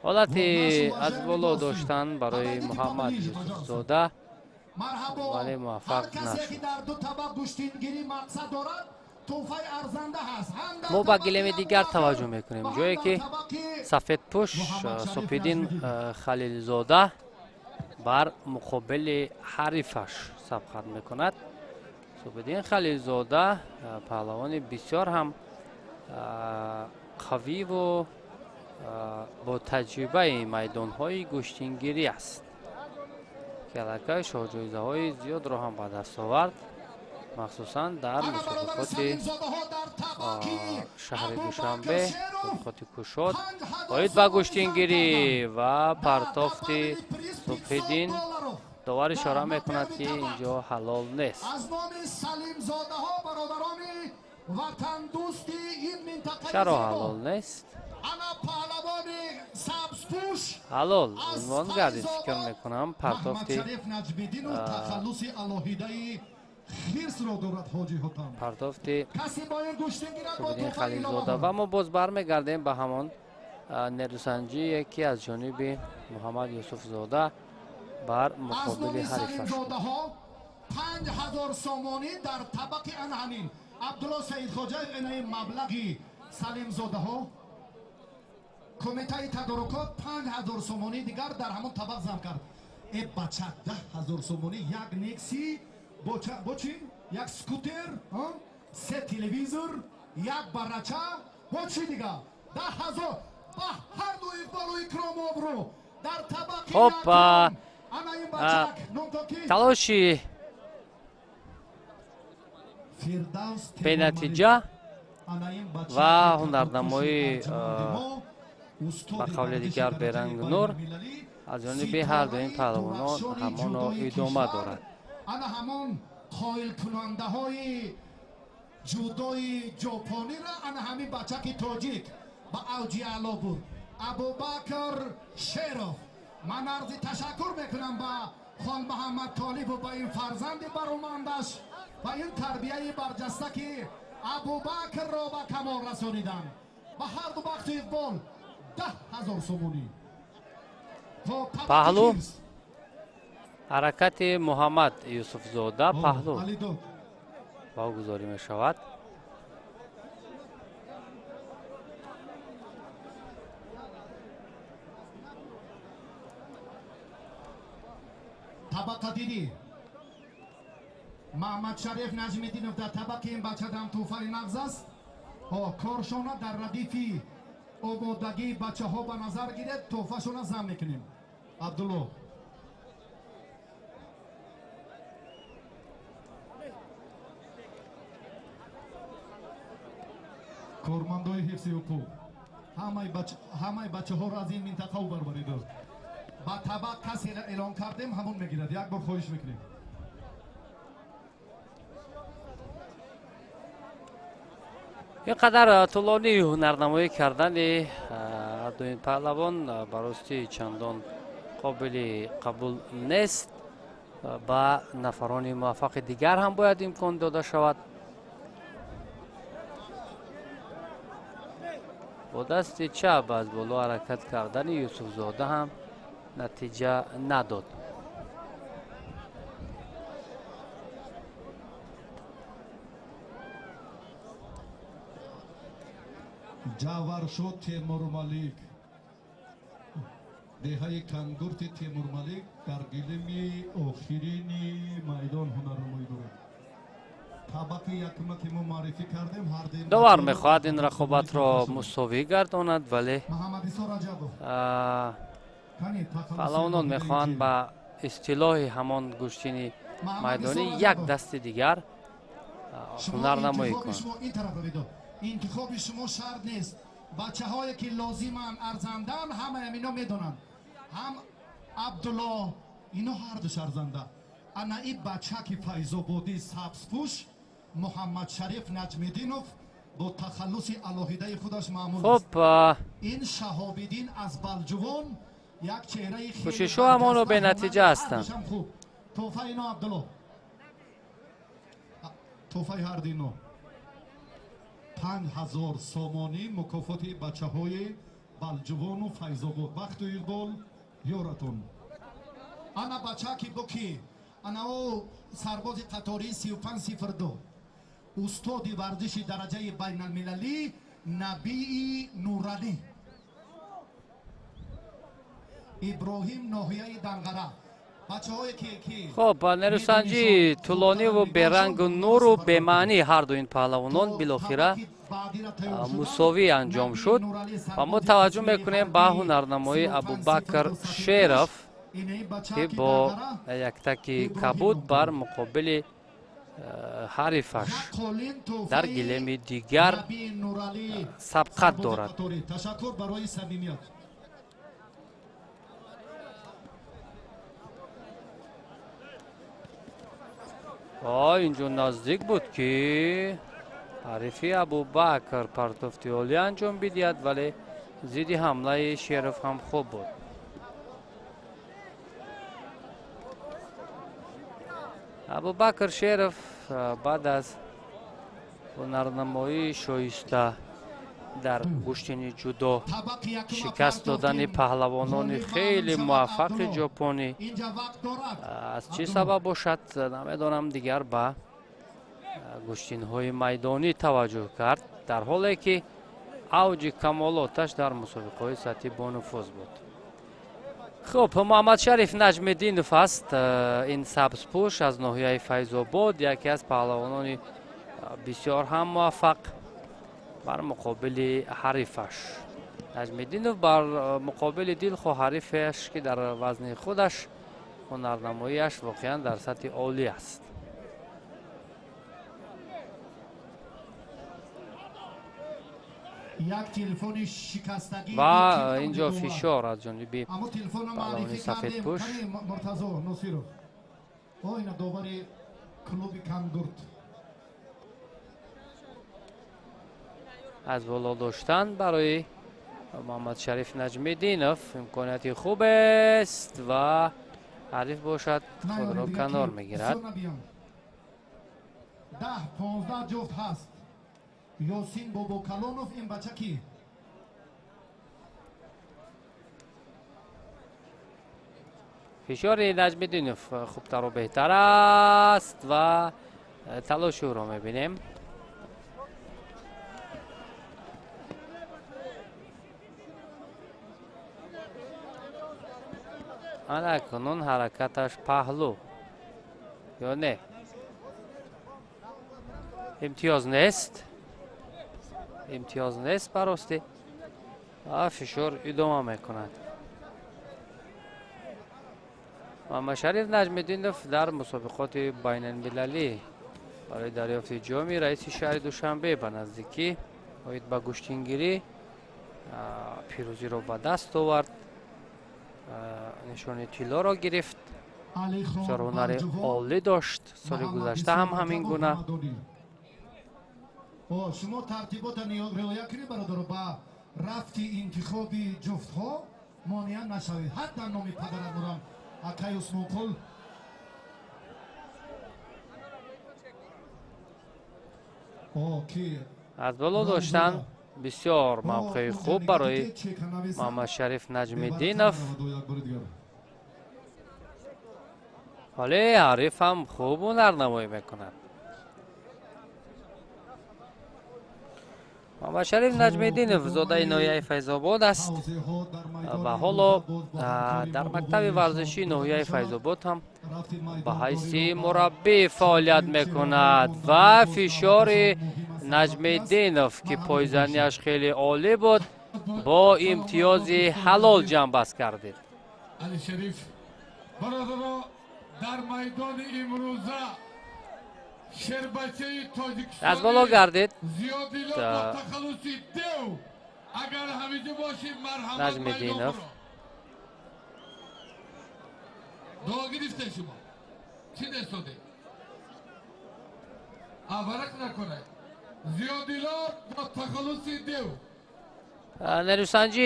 Ҳолати аз боло доштан барои Муҳаммад Юсуфзода, вале муваффақ нашуд. Мо ба гилеми дигар таваҷҷӯҳ мекунем, ҷое ки сафедпӯш Субҳиддин Халилзода бар муқобили ҳарифаш сабқат мекунад. Субҳиддин Халилзода паҳлавони бисёр ҳам қавиву бо таҷрибаи майдонҳои гӯштингирӣ аст, ки аллакай шоҳҷоизаҳои зиёдро ҳам ба даст овард, махсусан дар мусобиқоти шаҳри Душанбе, мусобиқоти кушод оид ба гӯштингирӣ. Ва партофти Субҳиддин, довар ишора мекунад, ки инҷо ҳалол нест. Чаро ҳалол нест? Ҳалол унвон гардид, фикр мекунам, партофти Субҳиддин Халилзода. Ва мо боз бармегардем ба ҳамон нерӯсанҷие, ки аз ҷониби Муҳаммад Юсуфзода бар муқобили ҳарифаш. 5000 сомонӣ дар табақи ана ҳамин Абдулло Саидхоҷаев, инаи маблағи Салимзодаҳо, кумитаи тадорукот 5000 сомонӣ дигар дар ҳамон табақ зам кард. Э бача, 10 000 сомонӣ, як Некси, бо чӣ, як скутер, се телевизор, як барача, бо чӣ дига, 10 000 ба ҳарду иқболу икрому обрӯ дар табақи. Хуб, талоши бенатиҷа ва ҳунарнамоӣ, ба қавли дигар, берангу нур аз ҷониби ҳар ду ин паҳлавонон ҳамоно идома дорад. Ана ҳамон қоилкунандаҳои ҷудои ҷопониро ана ҳамин бачаки тоҷик ба авҷи аъло бурд, Абубакр Шеров. Ман арзи ташаккур мекунам ба Хонмуҳаммад Толибу, ба ин фарзанди баромандаш, ба ин тарбияи барҷаста, ки Абубакрро ба камол расониданд. Ба ҳарду бахту иқбол, 10 000 сомонӣ. Паҳлу, ҳаракати Муҳаммад Юсуфзода, паҳлу богузорӣ мешавад. Табақа дидӣ. Маҳмадшариф Наҷмиддинов дар табақи ин бачадам тӯҳфаи нағз аст. Коршона дар радифи омодагии бачаҳо ба назар гиред, тӯҳфашона зам мекунем. Абдулло. Кормандои ҳифзи ҳуқуқ ҳамаи бачаҳоро аз ин минтақа барбарид. Ба табақ касе эълон кардем, ҳамон мегирад. Як бор хоҳиш мекунем. Ин қадар тӯлонии ҳунарнамоӣ кардани ҳардуин паҳлавон ба ростӣ чандон қобили қабул нест. Ба нафарони муваффақи дигар ҳам бояд имкон дода шавад. Бо дасти чап аз боло ҳаракат кардани Юсуфзода ҳам натиҷа надод. Ҷаваршод Темурмалик, деҳаи Кангурти Темурмалик дар гилими охирини майдон ҳунарнамоӣ дорад. Табақи якума ки мо муаррифӣ кардем, довар мехоҳад ин рақобатро мусовӣ гардонад, вале паҳлавонон мехоҳанд ба истилоҳи ҳамон гӯштини майдонӣ як дасти дигар ҳунарнамоӣ кунанд. Интихоби шумо шарт нест. Бачаҳое ки лозиманд, арзандаанд, ҳамаям ино медонанд. Ҳам Абдулло, ино ҳардуш арзанда. Ана ин бача ки Файзободӣ сабзпӯш, Муҳаммадшариф Наҷмиддинов бо тахаллуси алоҳидаи худаш маъмул аст. Ин Шаҳобиддин аз Балҷувон як чеҳраи хеле кӯшишҳо ҳамоно бенатиҷа ҳастанд. Хуб, тӯҳфаи ино Абдулло, тӯҳфаи ҳарду ино 5000 сомонӣ мукофоти бачаҳои Балҷувону Файзобод. Бахту иқбол ёратон. Ана бачаки бо ки? Ана ӯ сарбози қатории 3502, устоди варзиши дараҷаи байналмилалӣ Набии Нуралӣ, Иброҳим, ноҳияи Данғара. Хоб, нерӯсанҷии тӯлониву берангу нуру бемаънии ҳарду ин паҳлавонон билохира мусовӣ анҷом шуд ва мо таваҷҷӯҳ мекунем ба ҳунарнамоии Абубакр Шеров, ки бо яктаки кабуд бар муқобили ҳарифаш дар гилеми дигар сабқат дорад. Ташаккур барои самимият. Инҷо наздик буд, ки ҳарифи Абубакр партофти олӣ анҷом бидиҳад, вале зидди ҳамлаи Шеров ҳам хуб буд. Абубакр Шеров баъд аз ҳунарнамоии шоиста дар гӯштини ҷудо, шикаст додани паҳлавонони хеле муваффақи ҷопонӣ, аз чӣ сабаб бошад намедонам, дигар ба гӯштинҳои майдонӣ таваҷҷӯҳ кард, дар ҳоле ки авҷи камолоташ дар мусобиқаҳои сатҳи бонуфуз буд. Хуб, Муҳаммадшариф Наҷмиддинов аст ин сабзпӯш аз ноҳияи Файзобод, яке аз паҳлавонони бисёр ҳам муваффақ бар муқобили ҳарифаш. Наҷмиддинов бар муқобили дилхоҳ ҳарифаш, ки дар вазни худаш ҳунарнамоиаш воқеан дар сатҳи олӣ аст. Ва инҷо фишор аз ҷониби паҳлавони сафедпӯш. Муртазо Носиров, ина довари клуби Кангурт. Аз боло доштан барои Муҳаммадшариф Наҷмиддинов имконияти хубест ва ҳариф бошад худро канор мегирад. 10-15 ҷуфт ҳаст. Ёсин Бобокалонов, ин бача ки? Фишори Наҷмиддинов хубтару беҳтар аст ва талоши ӯро мебинем. Ана акнун ҳаракаташ паҳлӯ ё не? Имтиёз нест, имтиёз нест ба ростӣ. Фишор идома мекунад. Муҳаммадшариф Наҷмиддинов дар мусобиқоти байналмилалӣ барои дарёфти ҷоми раиси шаҳри Душанбе ба наздикӣ оид ба гӯштингирӣ пирӯзиро ба даст овард, нишони тиллоро гирифт. Бисёр ҳунари олӣ дошт. Соли гузашта ҳам ҳамин гуна. Шумо тартибота риоя кунед, бародаро, ба рафти интихоби ҷуфтҳо монеа нашавед. Ҳатто номи падарат мурам акай Усмонқул. Аз боло доштан бисёр мавқеи хуб барои Муҳаммадшариф Наҷмиддинов. Вале ҳариф ҳам хуб ҳунарнамоӣ мекунад. Муҳаммадшариф Наҷмиддинов зодаи ноҳияи Файзобод аст ва ҳоло дар мактаби варзишии ноҳияи Файзобод ҳам ба ҳайси мураббӣ фаъолият мекунад ва фишори Наҷмиддинов, ки пойзанияш хеле олӣ буд, бо имтиёзи ҳалол ҷамъбаст кардид. Алишариф, бародаро, дар майдони имрӯза шербачаи Тоҷикистон аз боло гардид. Зиёдило бо тахаллуси Дев, агар ҳамиҷо бошӣ, марҳамат. Наҷмиддинов дуо гирифте шумо чӣ нестодед? Аварақ накунед. Зиёдило бо тахаллуси Дев. Нерӯсанҷи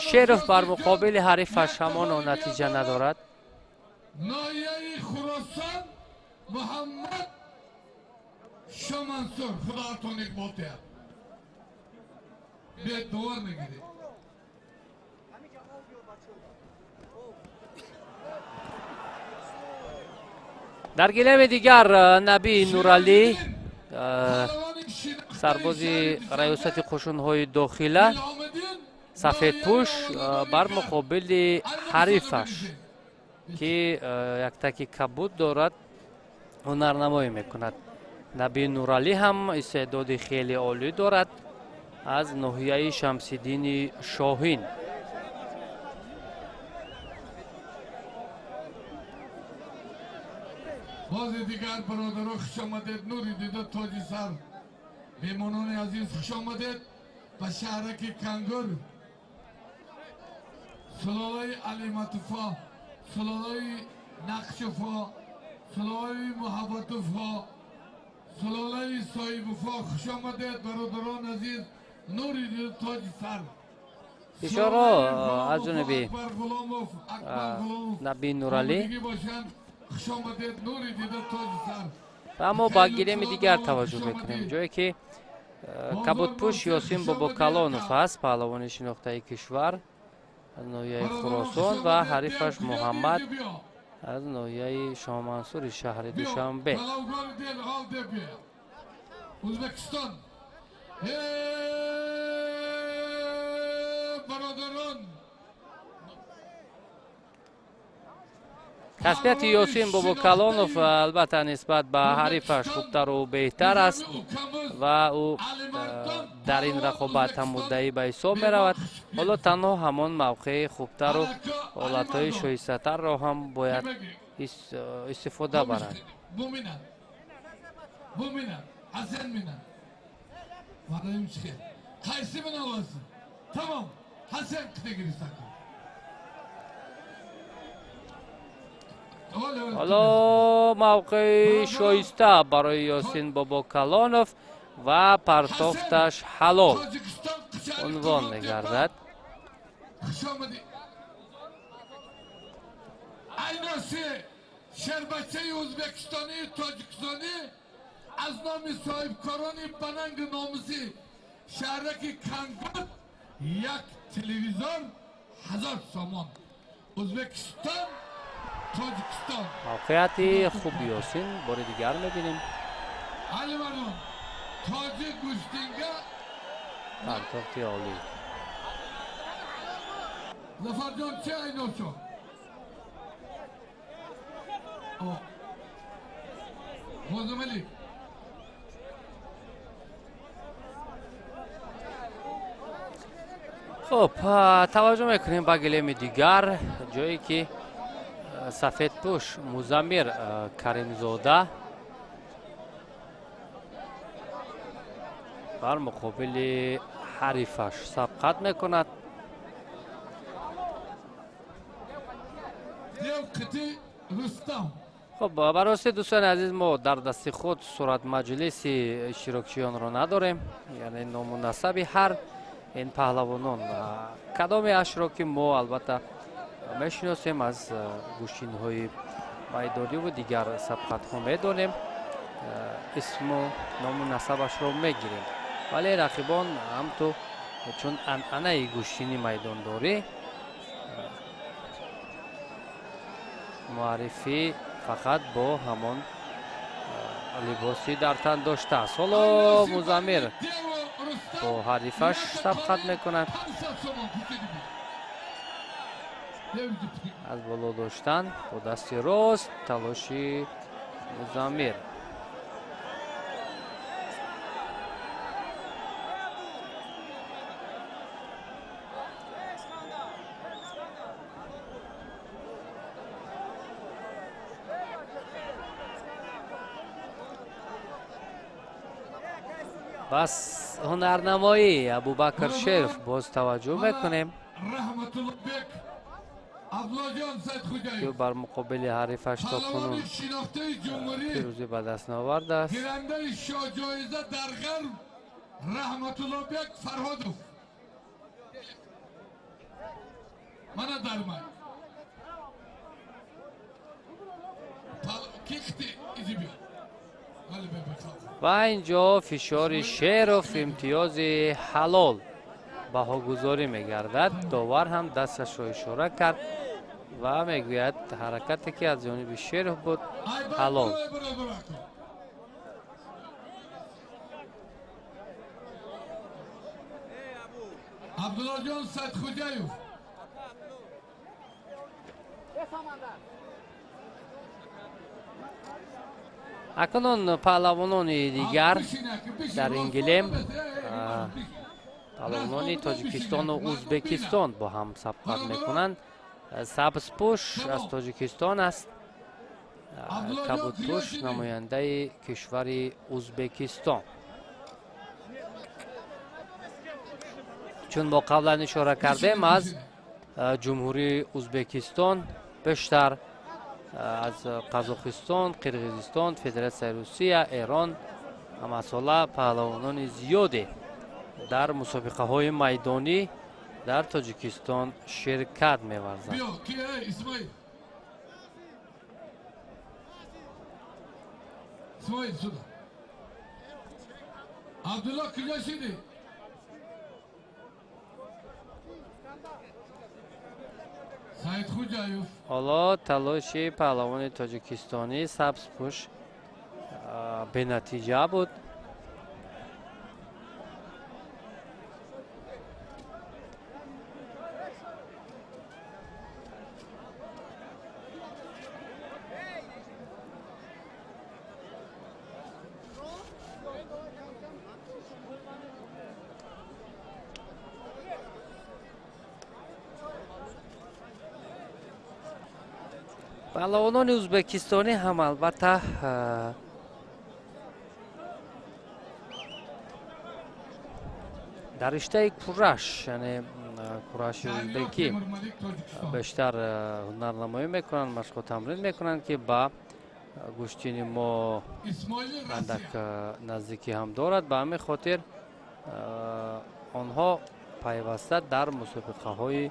Шеров бар муқобили ҳарифаш ҳамоно натиҷа надорад. Ноҳияи Хуросон Муҳаммад Шомансур, худоатон иқбол диҳад. Биёед, довар мегиред. Дар гилеми дигар Наби Нуралӣ, сарбози раёсати қушунҳои дохила, сафедпӯш бар муқобили ҳарифаш, ки яктаки кабуд дорад, ҳунарнамоӣ мекунад. Наби Нуралӣ ҳам истеъдоди хеле олӣ дорад, аз ноҳияи Шамсиддини Шоҳин. Бози дигар, бародаро, хуш омадед, нури дида тоҷи сар. Меҳмонони азиз, хуш омадед ба шаҳраки Кангур, сулолаи Алиматуфо, сулолаи Нақшуфо, сулолаи Муҳаббатуфо, сулолаи Соҳибуфо. Хуш омадед, бародарон азиз, нури дида тоҷи сар. Ишоро аз ҷониби Наби Нуралӣ. Аммо ба гилеми дигар таваҷҷӯҳ мекунем, ҷое ки кабудпӯш Ёсин Бобокалонов аст, паҳлавони шинохтаи кишвар аз ноҳияи Хуросон, ва ҳарифаш Муҳаммад аз ноҳияи Шоҳмансури шаҳри Душанбе. Ӯзбекистон, бародарон. Касбияти Ёсин Бобокалонов албатта нисбат ба ҳарифаш хубтару беҳтар аст ва ӯ дар ин рақобат ҳам муддаӣ ба ҳисоб меравад. Ҳоло танҳо ҳамон мавқеи хубтару ҳолатҳои шоистатарро ҳам бояд истифода барад. Ҳоло мавқеи шоиста барои Ёсин Бобокалонов ва партофташ ҳалол унвон мегардад. Айноси шербачаи ӯзбекистонию тоҷикистонӣ аз номи соҳибкорони бананги номусӣ шаҳраки Кангур як телевизор 1000 сомон. Ӯзбекистон, Тоҷикистон. Мавқеияти хуби Ёсин бори дигар мебинем. Алимардон, тоҷик гӯштинга партофти олӣ. Зафарҷон, чи айношо? Музаммалик. Хуб, таваҷҷӯҳ мекунем ба гилеми дигар, ҷое ки сафедпӯш Музаммир Каримзода бар муқобили ҳарифаш сабқат мекунад. Хуб, барости дӯстони азиз, мо дар дасти худ суратмаҷлиси иштирокчиёнро надорем, яъне ному насаби ҳар ин паҳлавонон кадоме ашро ки мо албатта мешиносем аз гӯштинҳои майдониву дигар сабқатҳо медонем, исму ному насабашро мегирем, вале рақибон ҳамту чун анъанаи гӯштини майдондорӣ муаррифӣ фақат бо ҳамон либоси дар тан доштааст. Ҳоло Музаммир бо ҳарифаш сабқат мекунад. Аз боло доштан бо дасти рост талоши Музаммир. Бас ҳунарнамоӣ Абубакр Шеров боз таваҷҷӯҳ мекунем, ки бар муқобили ҳарифаш то кунун пирӯзӣ ба даст наовардааст. Гирандаи шоҳҷоиза дар ғарб Раҳматуллобек Фарҳодов. Мана дармай. Кихти изибиё. Ва инҷо фишори Шеров имтиёзи ҳалол баҳогузорӣ мегардад. Довар ҳам дасташро ишора кард ва мегӯяд ҳаракате ки аз ҷониби Шеров буд ҳалол. Абдуллоҷон Садхуҷаев. Акнун паҳлавонони дигар дар ин гилем паҳлавонони Тоҷикистону Узбекистон бо ҳам сабқат мекунанд. Сабзпӯш аз Тоҷикистон аст, кабудпӯш намояндаи кишвари Узбекистон. Чун мо қаблан ишора кардем, аз Ҷумҳурии Узбекистон бештар аз Қазоқистон, Қирғизистон, Федератсияи Русия, Эрон ҳамасола паҳлавонони зиёде дар мусобиқаҳои майдонӣ дар Тоҷикистон ширкат меварзанд. Ҳоло талоши паҳлавони тоҷикистонӣ сабзпӯш бенатиҷа буд. Паҳлавонони узбекистонӣ ҳам албатта дар риштаи кураш, яъне кураши узбекӣ бештар ҳунарнамоӣ мекунанд, машқу тамрин мекунанд, ки ба гӯштини мо андак наздикӣ ҳам дорад. Ба ҳамин хотир онҳо пайваста дар мусобиқаҳои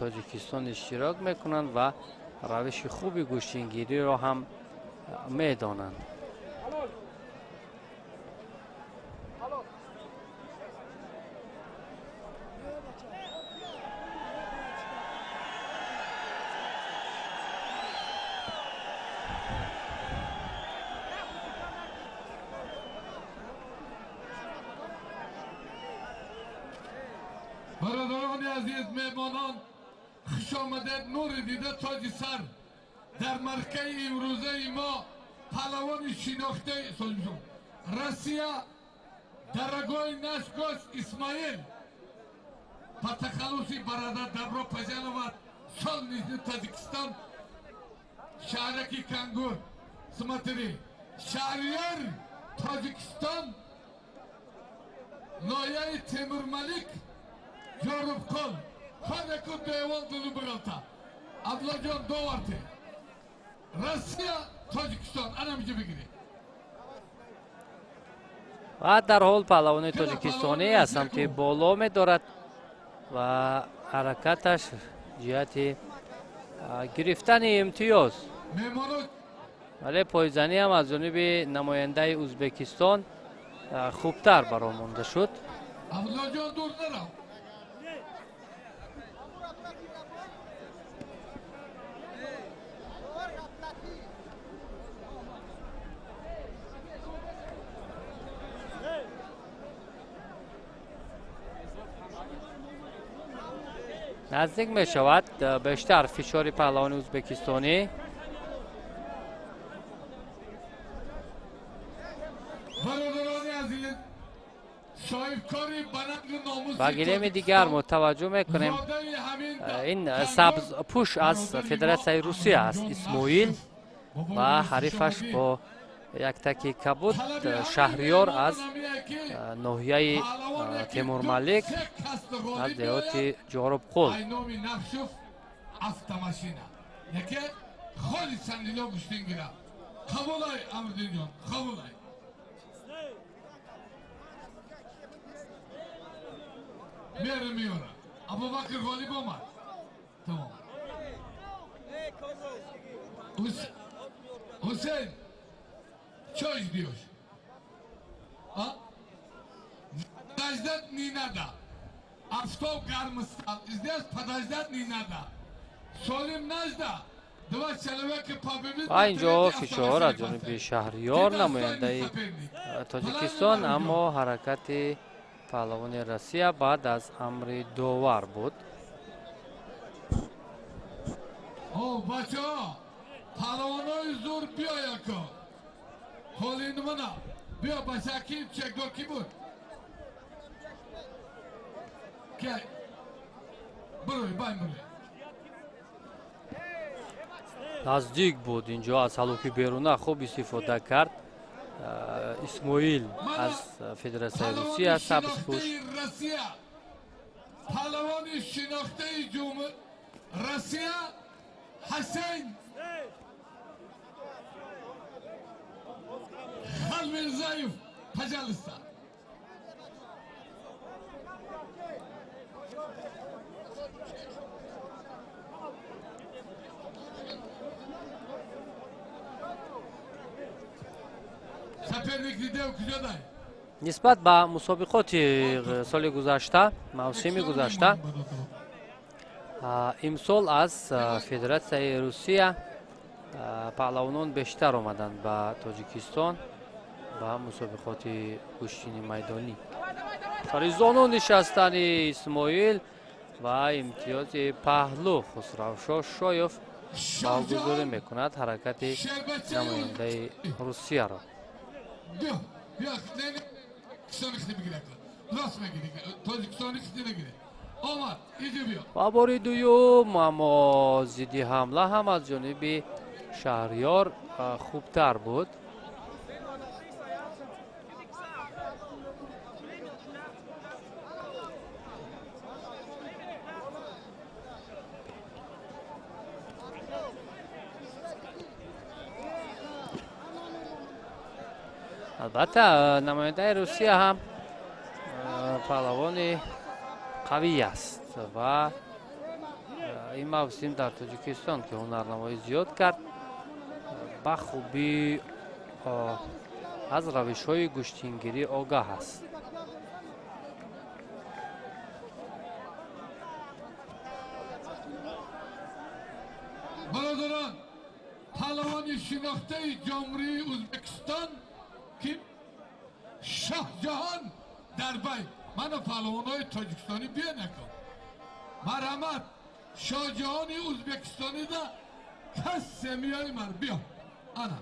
Тоҷикистон иштирок мекунанд ва равиши хуби гӯштингириро ҳам медонанд. Бародарони азиз, меҳмонон, хуш омадед. Нури дида, тоҷи сар, Дар маркаи имрӯзаи мо паҳлавони шинохтаи Россия, дорогой наш гость Исмаил по тахаллуси Бародар, добро пожаловать в солнечный Таджикистан, шаҳраки Кангур. Смотри, Шаҳриёр, Тоҷикистон, ноҳияи Темурмалик, Ҷорубқул. Ҳар девол дулу биғалта. Абдуллоҷон, доварте. Россия, Тоҷикистон, ана миҷа бигиред. Ва дарҳол паҳлавони тоҷикистонӣ аз самти боло медорад ва ҳаракаташ ҷиҳати гирифтани имтиёз, вале пойзанӣ ҳам аз ҷониби намояндаи Ӯзбекистон хубтар баром монда шуд. Абдуллоҷон, дур нарав. Наздик мешавад бештар фишори паҳлавони ӯзбекистонӣ. Бародарони азиз, соҳибкори баланду номуси Ба гилеми дигар мо таваҷҷӯҳ мекунем. зодаи ҳамин Ин сабзпӯш аз Федератсияи Русия аст, Исмоил, ва ҳарифаш бо як таки кабуд Шаҳриёр аз ноҳияи Темурмалик, аз деҳоти Ҷоробқул. Айноми Нақшов автомашина яке холисан лило гӯштин гира. Қабулай, Амриддинҷон, қабулай. Меяра, меёра. Абубакр ғолиб омад, тамом. Ҳусейн, чё ждёшь? А? Подождать не надо. Авто гарм стал. Здесь подождать не надо. Солим нажда. Два человека победили. Ва инҷо фишор аз ҷониби Шаҳриёр, намояндаи Тоҷикистон, аммо ҳаракати паҳлавони Россия баъд аз амри довар буд. О, бачаҳо, паҳлавонои зур биёяко. Ҳолинмана. Биё, бача, ки чекдор ки буд? Ки? Бурӯй, байн бурӯй. Наздик буд инҷо, аз ҳалуки беруна хуб истифода кард Исмоил аз Федератсияи Русия, сабзпӯш. Россия, паҳлавони шинохтаи ҷумҳур Россия, Ҳасейн Халмирзаев, пожалуйста. Соперник дидев куҷодай? Нисбат ба мусобиқоти соли гузашта, мавсими гузашта, имсол аз Федератсияи Русия паҳлавонон бештар омаданд ба Тоҷикистон, ба мусобиқоти гӯштини майдонӣ. Сари зону нишастани Исмоил ва имтиёзи паҳлӯ. Хусравшо Шоев баҳогузорӣ мекунад ҳаракати намояндаи Русияро. Биё, биё, тоҷикистони хити бигирак. Рост мегири, тоҷикистони хити нагири. Омад, иҷо биё. Ва бори дуюм, аммо зидди ҳамла ҳам аз ҷониби Шаҳриёр хубтар буд. Албатта, намояндаи Русия ҳам паҳлавони қавӣ аст ва ин мавсим дар Тоҷикистон, ки ҳунарнамоӣ зиёд кард, ба хубӣ аз равишҳои гӯштингирӣ огаҳ аст. Бародарон, паҳлавони шинохтаи ҷумҳурии Ӯзбекистон ки Шоҳҷаҳон Дарбай. Мана паҳлавонои тоҷикистонӣ биё накун. Марҳамат, Шоҳҷаҳони ӯзбекистонида Кас миёри ман биё. Ана.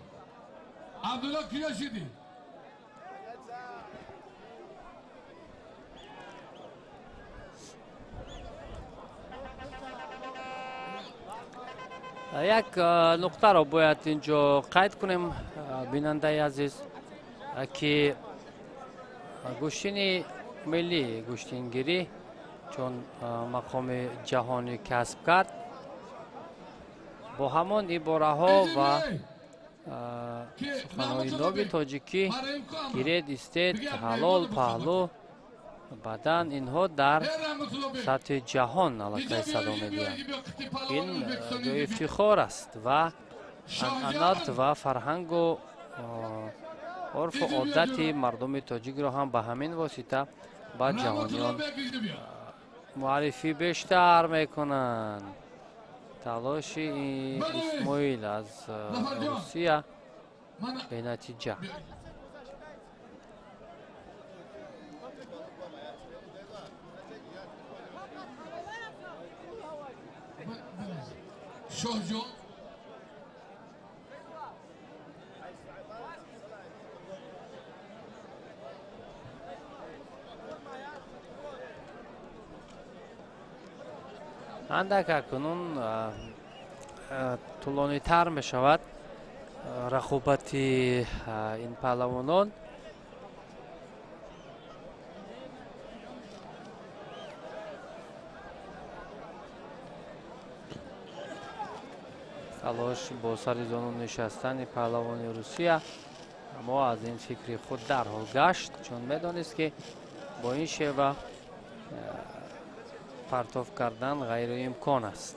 Абдулло киё шидӣ? Як нуқтаро бояд инҷо қайд кунем, бинандаи азиз, ки гӯштини миллӣ гӯштингирӣ чун мақоми ҷаҳонӣ касб кард, бо ҳамон ибораҳо ва суханҳои ноби тоҷикӣ гиред, истед, ҳалол, паҳлӯ, баъдан инҳо дар сатҳи ҷаҳон аллакай садо медиҳанд. Ин ҷои ифтихор аст ва анъанат ва фарҳангу урфу одати мардуми тоҷикро ҳам ба ҳамин восита ба ҷаҳониён муаррифӣ бештар мекунанд. Талоши Исмоил аз Русия бенатиҷа. Шоҳҷон андак акнун тӯлонитар мешавад рақобати ин паҳлавонон. Талош бо сари зону нишастани паҳлавони Русия, аммо аз ин фикри худ дарҳол гашт, чун медонист, ки бо ин шева партоф кардан ғайриимкон аст.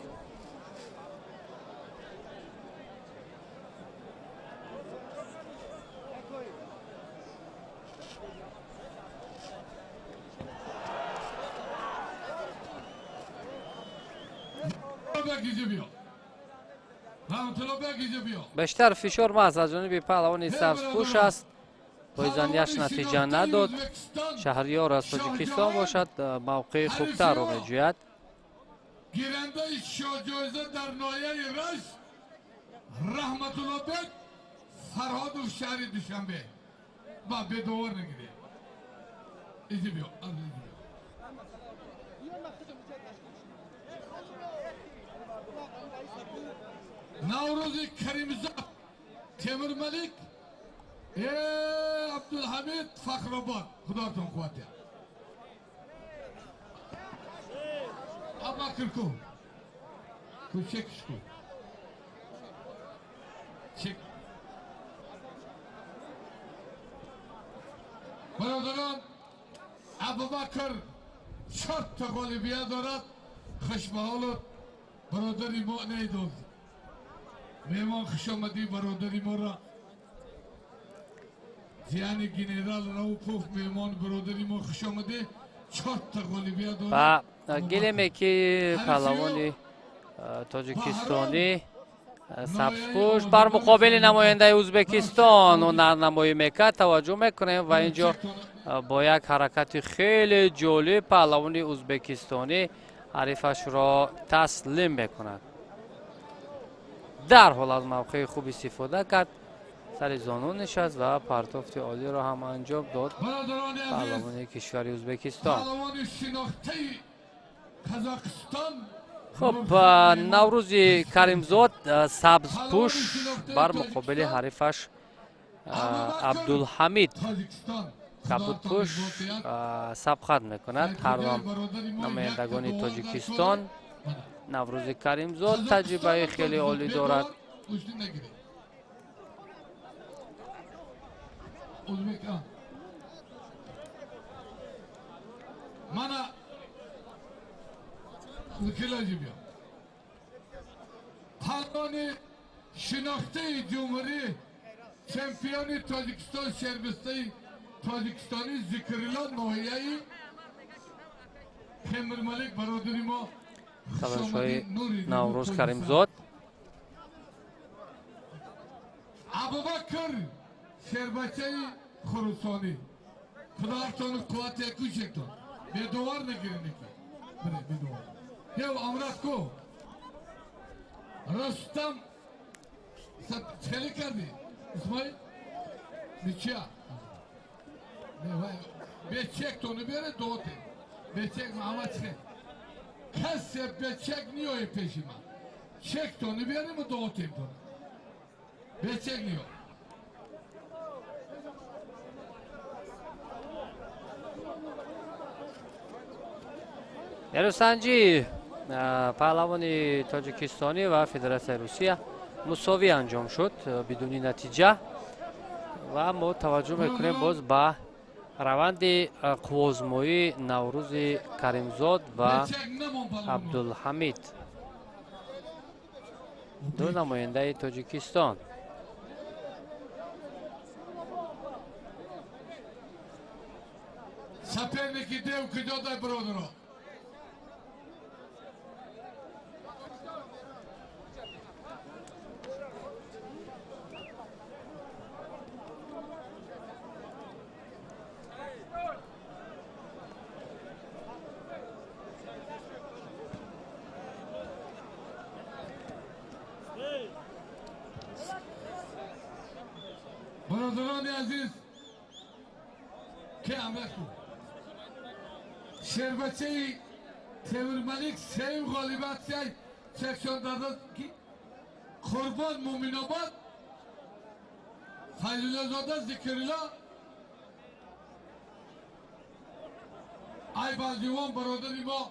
Бештар фишор маҳз аз ҷониби паҳлавони сабзпӯш аст. Пойзанияш натиҷа надод. Шаҳриёр аз Тоҷикистон бошад, мавқеи хубтарро меҷӯяд. Гирандаи шоҳҷоиза дар ноҳияи Рашт Раҳматуллобек Фарҳодов, шаҳри Душанбе. Ба бедовар нагиред. Изи биё. Наврӯзи Каримзод Темурмалик Абдулҳамид, Фахробод. Худотон қувват диҳад. Абубакр ку? Ку чекиш ку? Чек. Бародарон, Абубакр чорта ғолибият дорад. Хушбаҳолу бародари мо нейдоз. Меҳмон, хушомадӣ бародари моро. Зияни генерал Раупов, меҳмон бародари мо, хушомадӣ. Чорта ғолибият дорад. Ва гилеме ки паҳлавони тоҷикистонӣ сабзпӯш бар муқобили намояндаи Ӯзбекистон ҳунарнамоӣ мекард, таваҷҷӯҳ мекунем ва инҷо бо як ҳаракати хеле ҷолиб паҳлавони ӯзбекистонӣ ҳарифашро таслим мекунад. Дарҳол аз мавқеи хуб истифода кард, сари зону нишаст ва партофти олиро ҳам анҷом дод паҳлавони кишвари Ӯзбекистон. Хуб, Наврӯзи Каримзод сабзпӯш бар муқобили ҳарифаш Абдулҳамид кабудпӯш сабқат мекунад. Ҳардуам намояндагони Тоҷикистон. Наврӯзи Каримзод таҷрибаи хеле олӣ дорад. Паҳлавони шинохтаи ҷумҳурӣ, чемпиони Тоҷикистон, шербистаи тоҷикистонӣ Зикрилло, ноҳияи Темурмалик, бародари мо. Талошҳои Наврӯз Каримзод. Абубакр шербачаи Хурусонӣ. Худоатон қувват якушектон. Бедовар нагиренеки. Бедовар. Ев амрат ку. Рустам Хеле кардӣ Исмоил? Ничья. Бе чек тони бере доте. Бе чек ҳама чек. Касе бе чек ниёе пеши ман. Чек тони берем дотем тони. Бе чек ниё. Нерӯсанҷӣ паҳлавони тоҷикистонӣ ва Федератсияи Русия мусовӣ анҷом шуд бидуни натиҷа ва мо таваҷҷӯҳ мекунем боз ба раванди қуввозмоӣ Наврӯзи Каримзод ва Абдулҳамид, ду намояндаи Тоҷикистон. Соперники дев куҷо дай, бародаро? Бародарони азиз, ки амраку шербачаи Темурмалик сеюм ғолибатсияй чекшон дадад ки Қурбон Муминобод, Файзуллозода Зикрилло ай балҷувон бародари мо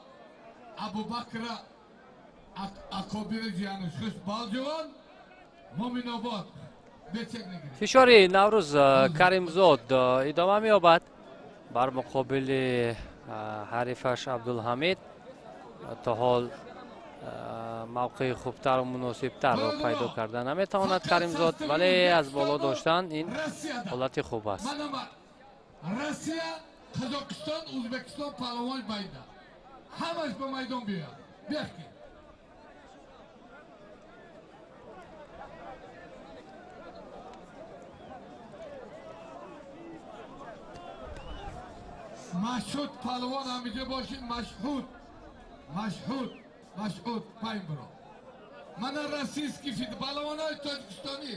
Абубакра акобири ҷиянуш хуш балҷувон Муминобод. Фишори Наврӯз Каримзод идома меёбад бар муқобили ҳарифаш Абдулҳамид. То ҳол мавқеи хубтару муносибтарро пайдо карда наметавонад Каримзод, вале аз боло доштан ин ҳолати хуб аст. Россия, Қазоқистон, Ӯзбекистон паҳлавони байда ҳамаш ба майдон биёяд, биёхки. Машҳуд палвон ҳамиҷа бошед. Машҳуд, Машҳуд, Машҳуд, пайн биро. Мана российский фид палвонои тоҷикистонӣ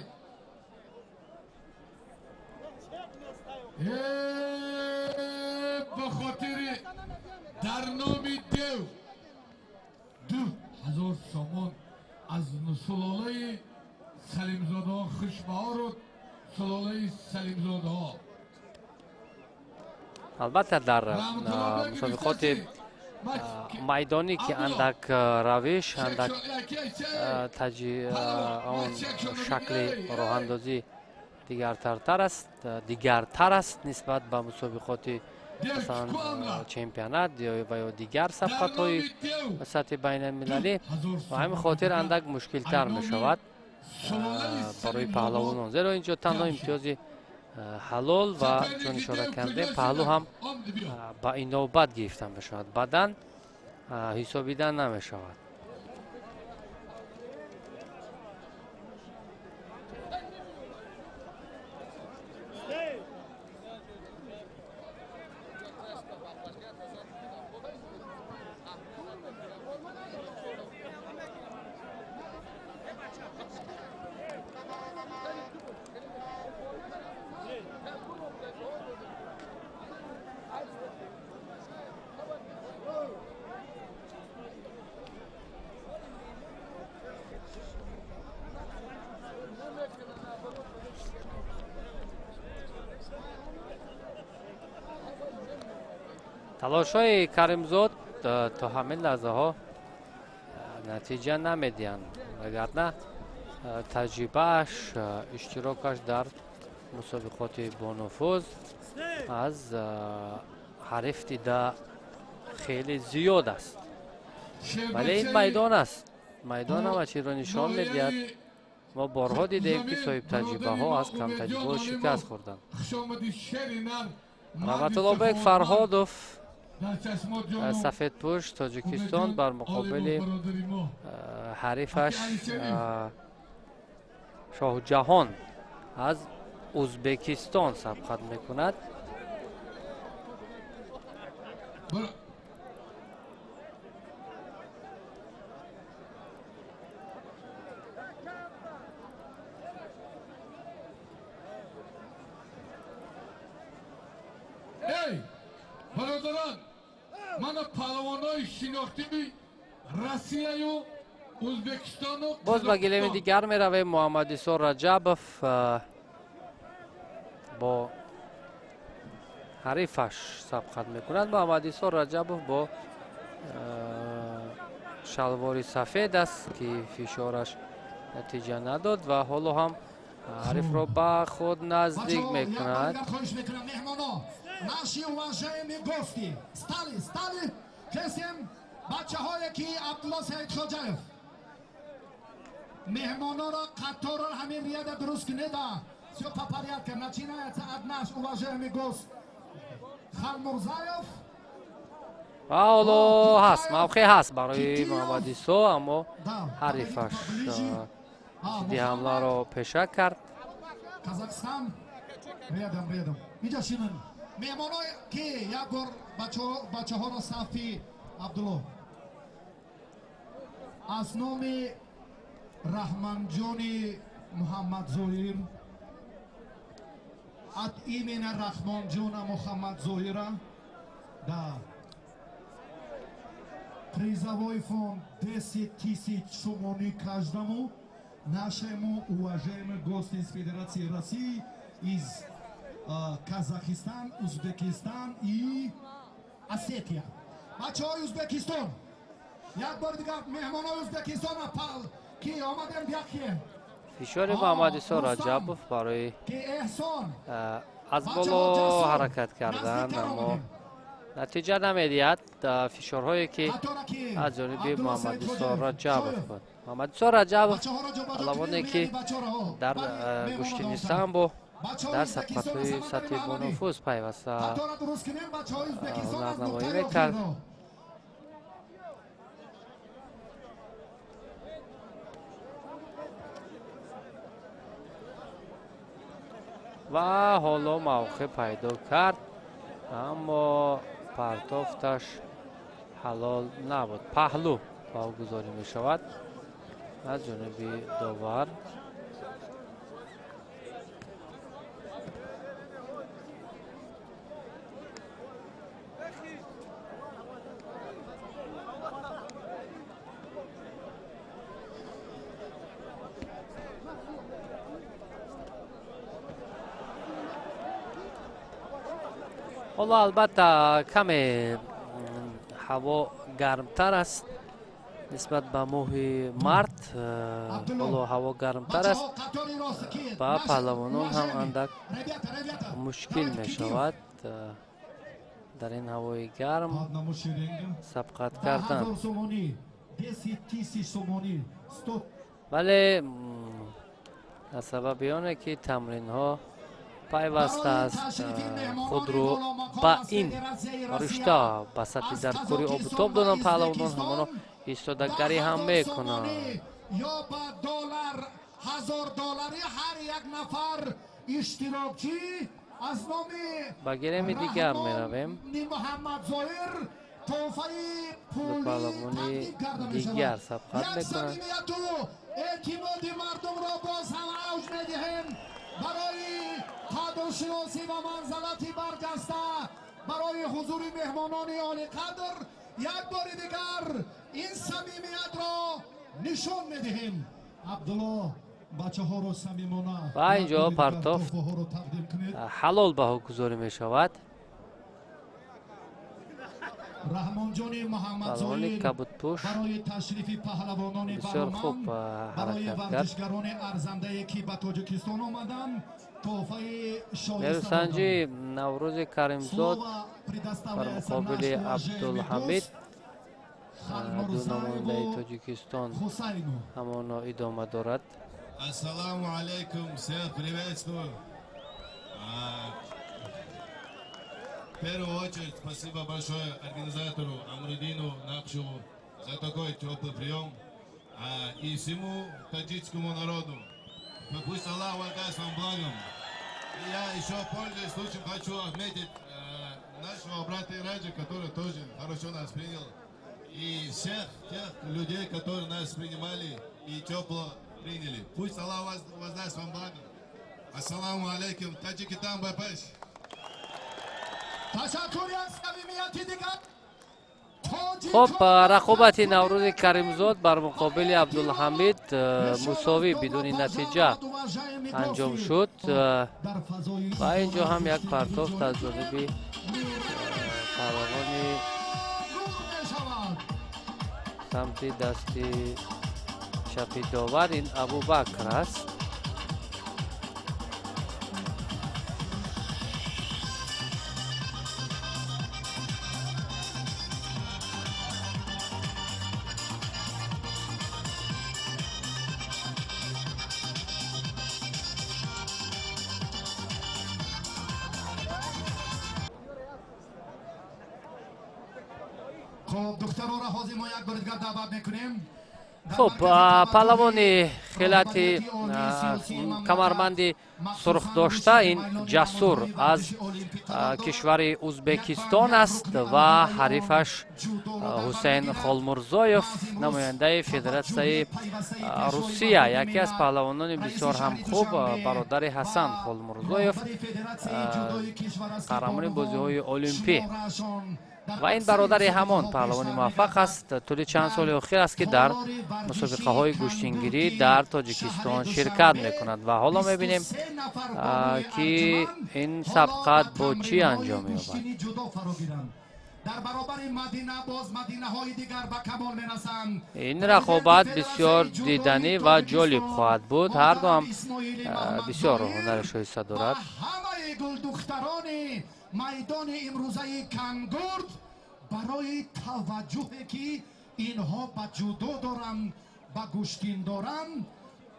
ба хотири дар номи дев 2000 сомон аз сулолаи Салимзодаҳо хушбаҳору сулолаи Салимзодаҳо. Албатта, дар мусобиқоти майдонӣ, ки андак равиш, андак он шакли роҳандозӣ дигартар аст нисбат ба мусобиқоти, масалан, чемпионат ва ё дигар сабқатҳои сатҳи байналмилалӣ, ва ҳамин хотир андак мушкилтар мешавад барои паҳлавонон, зеро ин ҷо танҳо имтиёзи ҳалол ва, чун ишора кардем, паҳлӯ ҳам ба инобат гирифта мешавад, баъдан ҳисобида намешавад. Талошҳои Каримзод то ҳамин лаҳзаҳо натиҷа намедиҳанд, вагарна таҷрибааш, иштирокаш дар мусобиқоти бонуфуз аз ҳариф дида хеле зиёд аст, вале ин майдон аст, майдон ҳама чизро нишон медиҳад. Мо борҳо дидаем, ки соҳибтаҷрибаҳо аз камтаҷрибаҳо шикаст хӯрданд. Раҳматуллобек Фарҳодов, сафедпӯш, Тоҷикистон, бар муқобили ҳарифаш Шоҳҷаҳон аз Ӯзбекистон сабқат мекунад. Масалан, мана палвонои шинохтии Россияю Ӯзбекистону. Боз ба гилеми дигар меравем. Муҳаммадисо Раҷабов бо ҳарифаш сабқат мекунад. Муҳаммадисо Раҷабов бо шалвори сафед аст, ки фишораш натиҷа надод ва ҳоло ҳам ҳарифро ба худ наздик мекунад. Наши уважаемые гости стали, стали, кесем бачаҳое ки Абдулло Саидхоҷаев меҳмононро қаторро ҳамин ряда дуруст кунед. Все по порядку. Начинается от наш уважаемый гость Халмурзаев. Ва ҳоло ҳаст, мавқеъ ҳаст барои Муҳаммадисо, аммо ҳарифаш зидди ҳамларо пеша кард. Казахстан, рядом, рядом. Иҷа шинен. Меҳмоное ки як бор бачаҳоро сафи Абдулло аз номи Раҳманҷони Муҳаммадзоир, от имени Рахмонҷона Мухаммадзоира, да, призовой фонд 10 тысяч сомони каждому нашему уважаемому гостю из Федерации России, из Казахстан, Узбекистан и Осетия. Бачаҳои Узбекистон, як бори дигар меҳмонои Узбекистон ки омадем яке. Фишори Муҳаммадисо Раҷабов барои аз боло ҳаракат кардан, аммо натиҷа намедиҳад. Фишорҳое ки аз ҷониби Муҳаммадисо Раҷабов буд. Муҳаммадисо Раҷабов паҳлавоне ки дар гӯштини самбо дар сабқатҳои сатҳи бонуфуз пайваста ҳунарнамоӣ мекард. Ва ҳоло мавқеъ пайдо кард, аммо партофташ ҳалол набуд. Паҳлӯ баҳогузорӣ мешавад аз ҷониби довар. Ҳоло албатта каме ҳаво гармтар аст нисбат ба моҳи март. Ҳоло ҳаво гармтар аст, ба паҳлавонон ҳам андак мушкил мешавад дар ин ҳавои гарм сабқат кардан. Вале аз сабаби оне ки тамринҳо пайваста аст, худро ба ин ришта ба сатҳи даркори обу тоб доданд, паҳлавонон ҳамоно истодагарӣ ҳам мекунанд. Ё ба доллар, 1000 доллари ҳар як нафар иштирокчӣ аз номи Ба гиреми дигар меравем. Муҳаммадзоир тӯҳфаи пулӣ Паҳлавони тақдим карда дигар мешавад. сабқат Як мекунанд. самимияту эътимоди мардумро боз ҳам авҷ медиҳем барои қадршиносӣ ва манзалати барҷаста, барои ҳузури меҳмонони олиқадр як бори дигар ин самимиятро нишон медиҳем. Абдулло, бачаҳоро самимона Ва инҷо як бори дигар партофт тӯҳфаҳоро тақдим кунед. ҳалол баҳогузорӣ мешавад. Раҳмонҷони Паҳлавони Муҳаммадзоир кабудпӯш барои ташрифи паҳлавонони бисёр хуб бароманд, барои ҳаракат кард. варзишгарони арзандае ки ба Тоҷикистон омаданд, тӯҳфаи шоиста Нерӯсанҷи доданд. Наврӯзи Каримзод Слово бар предоставляется муқобили наш уважаемый Абдулҳамид, гость ду намояндаи Халмурзаеву Тоҷикистон Хусайну. ҳамоно идома дорад. Ассаламу алейкум, всех приветствую. В первую очередь, спасибо большое организатору Амрудину Накшеву за такой теплый прием и всему таджикскому народу. Пусть Аллах воздаст вам благом. И я еще, пользуясь случаем, хочу отметить нашего брата Ираджа, который тоже хорошо нас принял. И всех тех людей, которые нас принимали и тепло приняли. Пусть Аллах воздаст вам благом. Ассаламу алейкум. Таджикистан, ба пеш. Ташаккур як самимияти дигар. Хуб, рақобати Наврӯзи Каримзод бар муқобили Абдулҳамид мусовӣ бидуни натиҷа анҷом шуд ва инҷо ҳам як партофт аз ҷониби паҳлавони самти дасти чапи довар, ин Абубакр аст. Хуб, паҳлавони хилати камарбанди сурх дошта ин Ҷасур аз кишвари Узбекистон аст ва ҳарифаш Ҳусейн Холмурзоев, намояндаи Федератсияи Русия, яке аз паҳлавонони бисёр ҳам хуб, бародари Ҳасан Холмурзоев, қаҳрамони бозиҳои олимпӣ. Ва ин бародари ҳамон паҳлавони муваффақ аст. Тӯли чанд соли охир аст, ки дар мусобиқаҳои гӯштингирӣ дар Тоҷикистон ширкат мекунад ва ҳоло мебинем, ки ин сабқат бо чӣ анҷом меёбад. Ин рақобат бисёр диданӣ ва ҷолиб хоҳад буд. Ҳарду ҳам бисёр ҳунари шоиста дорад. Майдони имрӯзаи Кангурд барои таваҷҷӯҳе, ки инҳо ба ҷудо доранд, ба гӯштин доранд,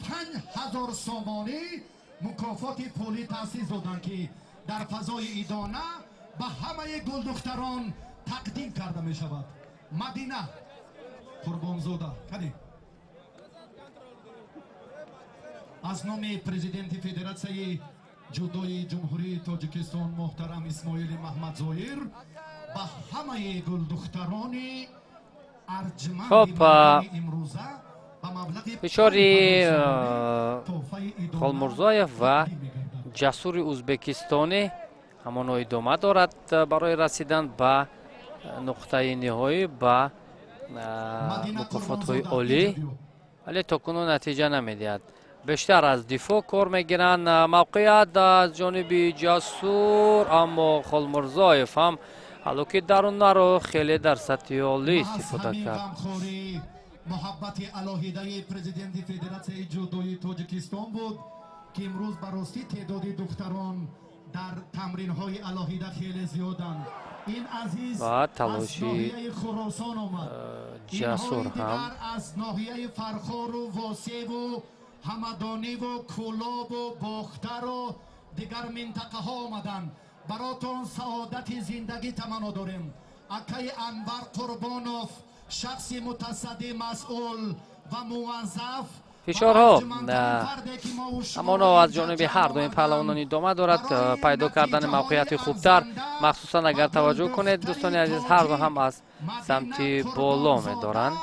5000 сомонӣ мукофоти пулӣ таъсис доданд, ки дар фазои идона ба ҳамаи гулдухтарон тақдим карда мешавад. Мадина Қурбонзода, кадӣ аз номи президенти Федератсияи ҷудои Ҷумҳурии Тоҷикистон муҳтарам Исмоили Маҳмадзоир ба ҳамаи гулдухтарони арҷманди имрӯза ба маблағи фишори Холмурзоев ва Ҷасури узбекистонӣ ҳамоно идома дорад барои расидан ба нуқтаи ниҳоӣ, ба мукофотҳои олӣ, вале то кунун натиҷа намедиҳад. Бештар аз дифоъ кор мегиранд. Мавқеият аз ҷониби Ҷасур, аммо Холмурзоев ҳам ҳалоки дарунаро хеле дар сатҳи олӣ истифода кард. Муҳаббати алоҳидаи президенти Федератсияи ҷудои Тоҷикистон буд, ки имрӯз ба ростӣ теъдоди духтарон дар тамринҳои алоҳида хеле зиёданд. Ин азиз аз ноҳияи Хуросон омад, Ҷасур ҳам аз ноҳияи Фархору Восеву Ҳамадониву Кӯлобу Бохтару дигар минтақаҳо омаданд. Баротон саодати зиндагӣ таманно дорем. Акаи Анвар Қурбонов, шахси мутасаддӣ, масъул ва муваззаф. Фишорҳо ҳамоно аз ҷониби ҳар дуи паҳлавонон идома дорад. Пайдо кардани мавқеияти хубтар, махсусан агар таваҷҷӯҳ кунед, дӯстони азиз, ҳар ду ҳам аз самти боло медоранд.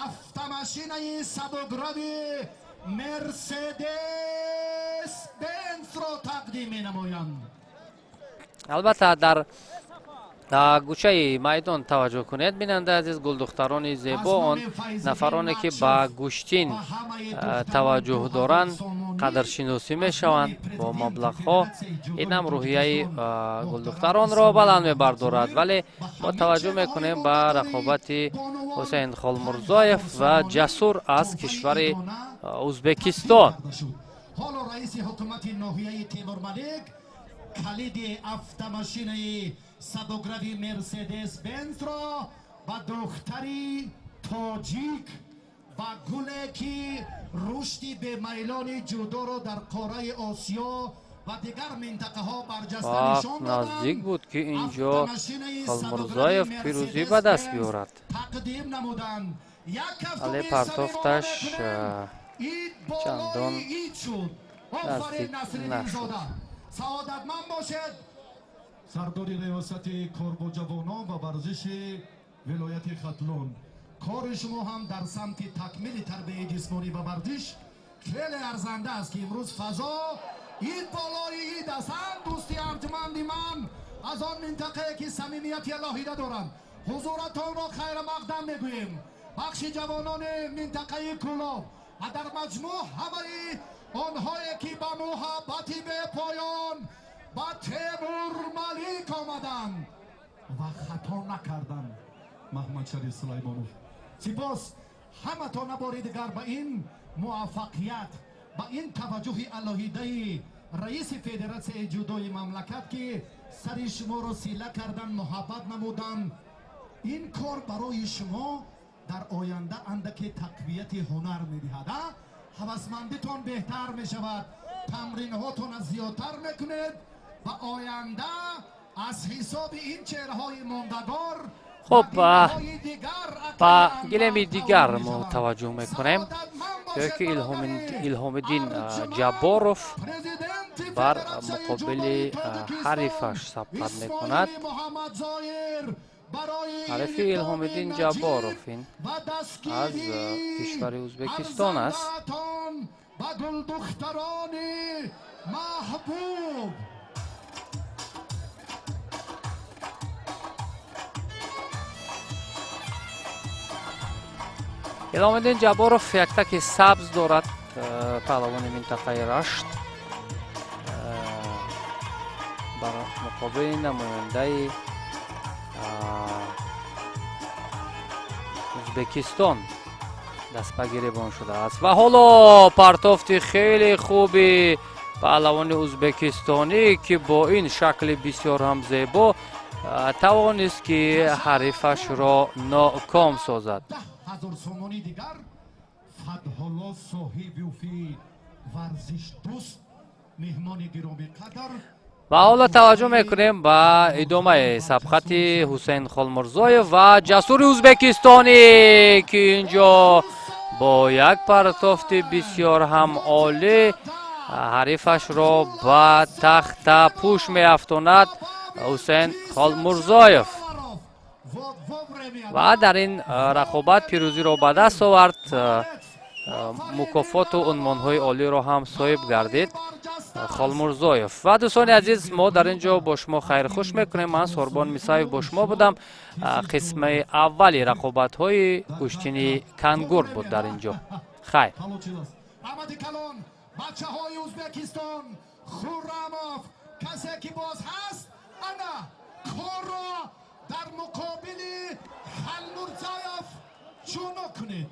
Автомашинаи сабукрави Мерседес Бенсро тақдим менамоянд. Албатта, дар гӯшаи майдон таваҷҷӯҳ кунед, бинандаи азиз, гулдухтарони зебо, он нафароне, ки ба гӯштин таваҷҷӯҳ доранд, қадршиносӣ мешаванд бо маблағҳо. Ин ҳам рӯҳияи гулдухтаронро баланд мебардорад. Вале мо таваҷҷӯҳ мекунем ба рақобати Ҳусейн Холмурзоев ва Ҷасур аз кишвари Узбекистон. Ҳоло раиси ҳукумати ноҳияи Темурмалик калиди автомашинаи сабукрави Мерседес Бенсро ба духтари тоҷик, ба гуле, ки рушди бемайлони ҷудоро дар қораи Осиё ва дигар минтақаҳо барҷаста нишон доданд, наздик буд, ки инҷо Холмурзоев пирӯзӣ ба даст биёрад, тақдим намуданд. Вале партофташ чандон наздик нашуд. Саодатманд бошед. Сардори риёсати кор бо ҷавонон ва варзиши вилояти Хатлон, кори шумо ҳам дар самти такмили тарбияи ҷисмонӣ ва варзиш хеле арзанда аст, ки имрӯз фазо ид болои ид аст. Ҳам дӯсти арҷманди ман Аз он минтақае ки самимияти алоҳида доранд, ҳузуратонро хайрмақдам мегӯем. Бахши ҷавонони минтақаи Кӯлоб ва дар маҷмӯъ ҳамаи онҳое ки ба муҳаббати бепоён ба Темур Малик омаданд ва хато накарданд. Маҳмадшариф Сулаймонов, сипос ҳаматона бори дигар ба ин муваффақият, ба ин таваҷҷӯҳи алоҳидаи раиси федератсияи ҷудои мамлакат, ки сари шуморо сила кардан, муҳаббат намуданд. Ин кор барои шумо дар оянда андаке тақвияти ҳунар медиҳад, ҳавасмандитон беҳтар мешавад, тамринҳотона зиёдтар мекунед ва оянда аз ҳисоби ин чеҳраҳои мондагор. Хуб, ба гилеми дигар мо таваҷҷӯҳ мекунем, ки Илҳомиддин Ҷабборов бар муқобили ҳарифаш сабқат мекунад. Ҳарифи Илҳомиддин Ҷабборов ин аз кишвари Ӯзбекистон аст. Ба гулдухтарони маҳбуб. Илҳомиддин Ҷабборов яктаки сабз дорад, паҳлавони минтақаи Рашт бар муқобили намояндаи Ӯзбекистон даст ба гиребон шудааст. Ва ҳоло партофти хеле хуби паҳлавони ӯзбекистонӣ, ки бо ин шакли бисёр ҳам зебо тавонист, ки ҳарифашро ноком созад. 10,000 сомонӣ дигар Фатҳулло Соҳибюфи варзишдӯст, меҳмони гиромиқадр. Ва ҳоло таваҷҷӯҳ мекунем ба идомаи сабқати Ҳусейн Холмурзоев ва ҷасури ӯзбекистонӣ, ки инҷо бо як партофти бисёр ҳам олӣ ҳарифашро ба тахтапӯш меафтонад Ҳусейн Холмурзоев ва дар ин рақобат пирӯзиро ба даст овард, мукофоту унвонҳои олиро ҳам соҳиб гардид Холмурзоев. Ва дӯстони азиз, мо дар ин ҷо бо шумо хайрхуш мекунем. Ман Сорбон Мисаев бо шумо будам. Қисми аввали рақобатҳои гӯштини кангур буд дар ин ҷо. Хайр. Раҳмати калон, бачаҳои Ӯзбекистон. Хуррамов, касе ки боз ҳаст, ана корро дар муқобили Халмурзоев чуно кунед.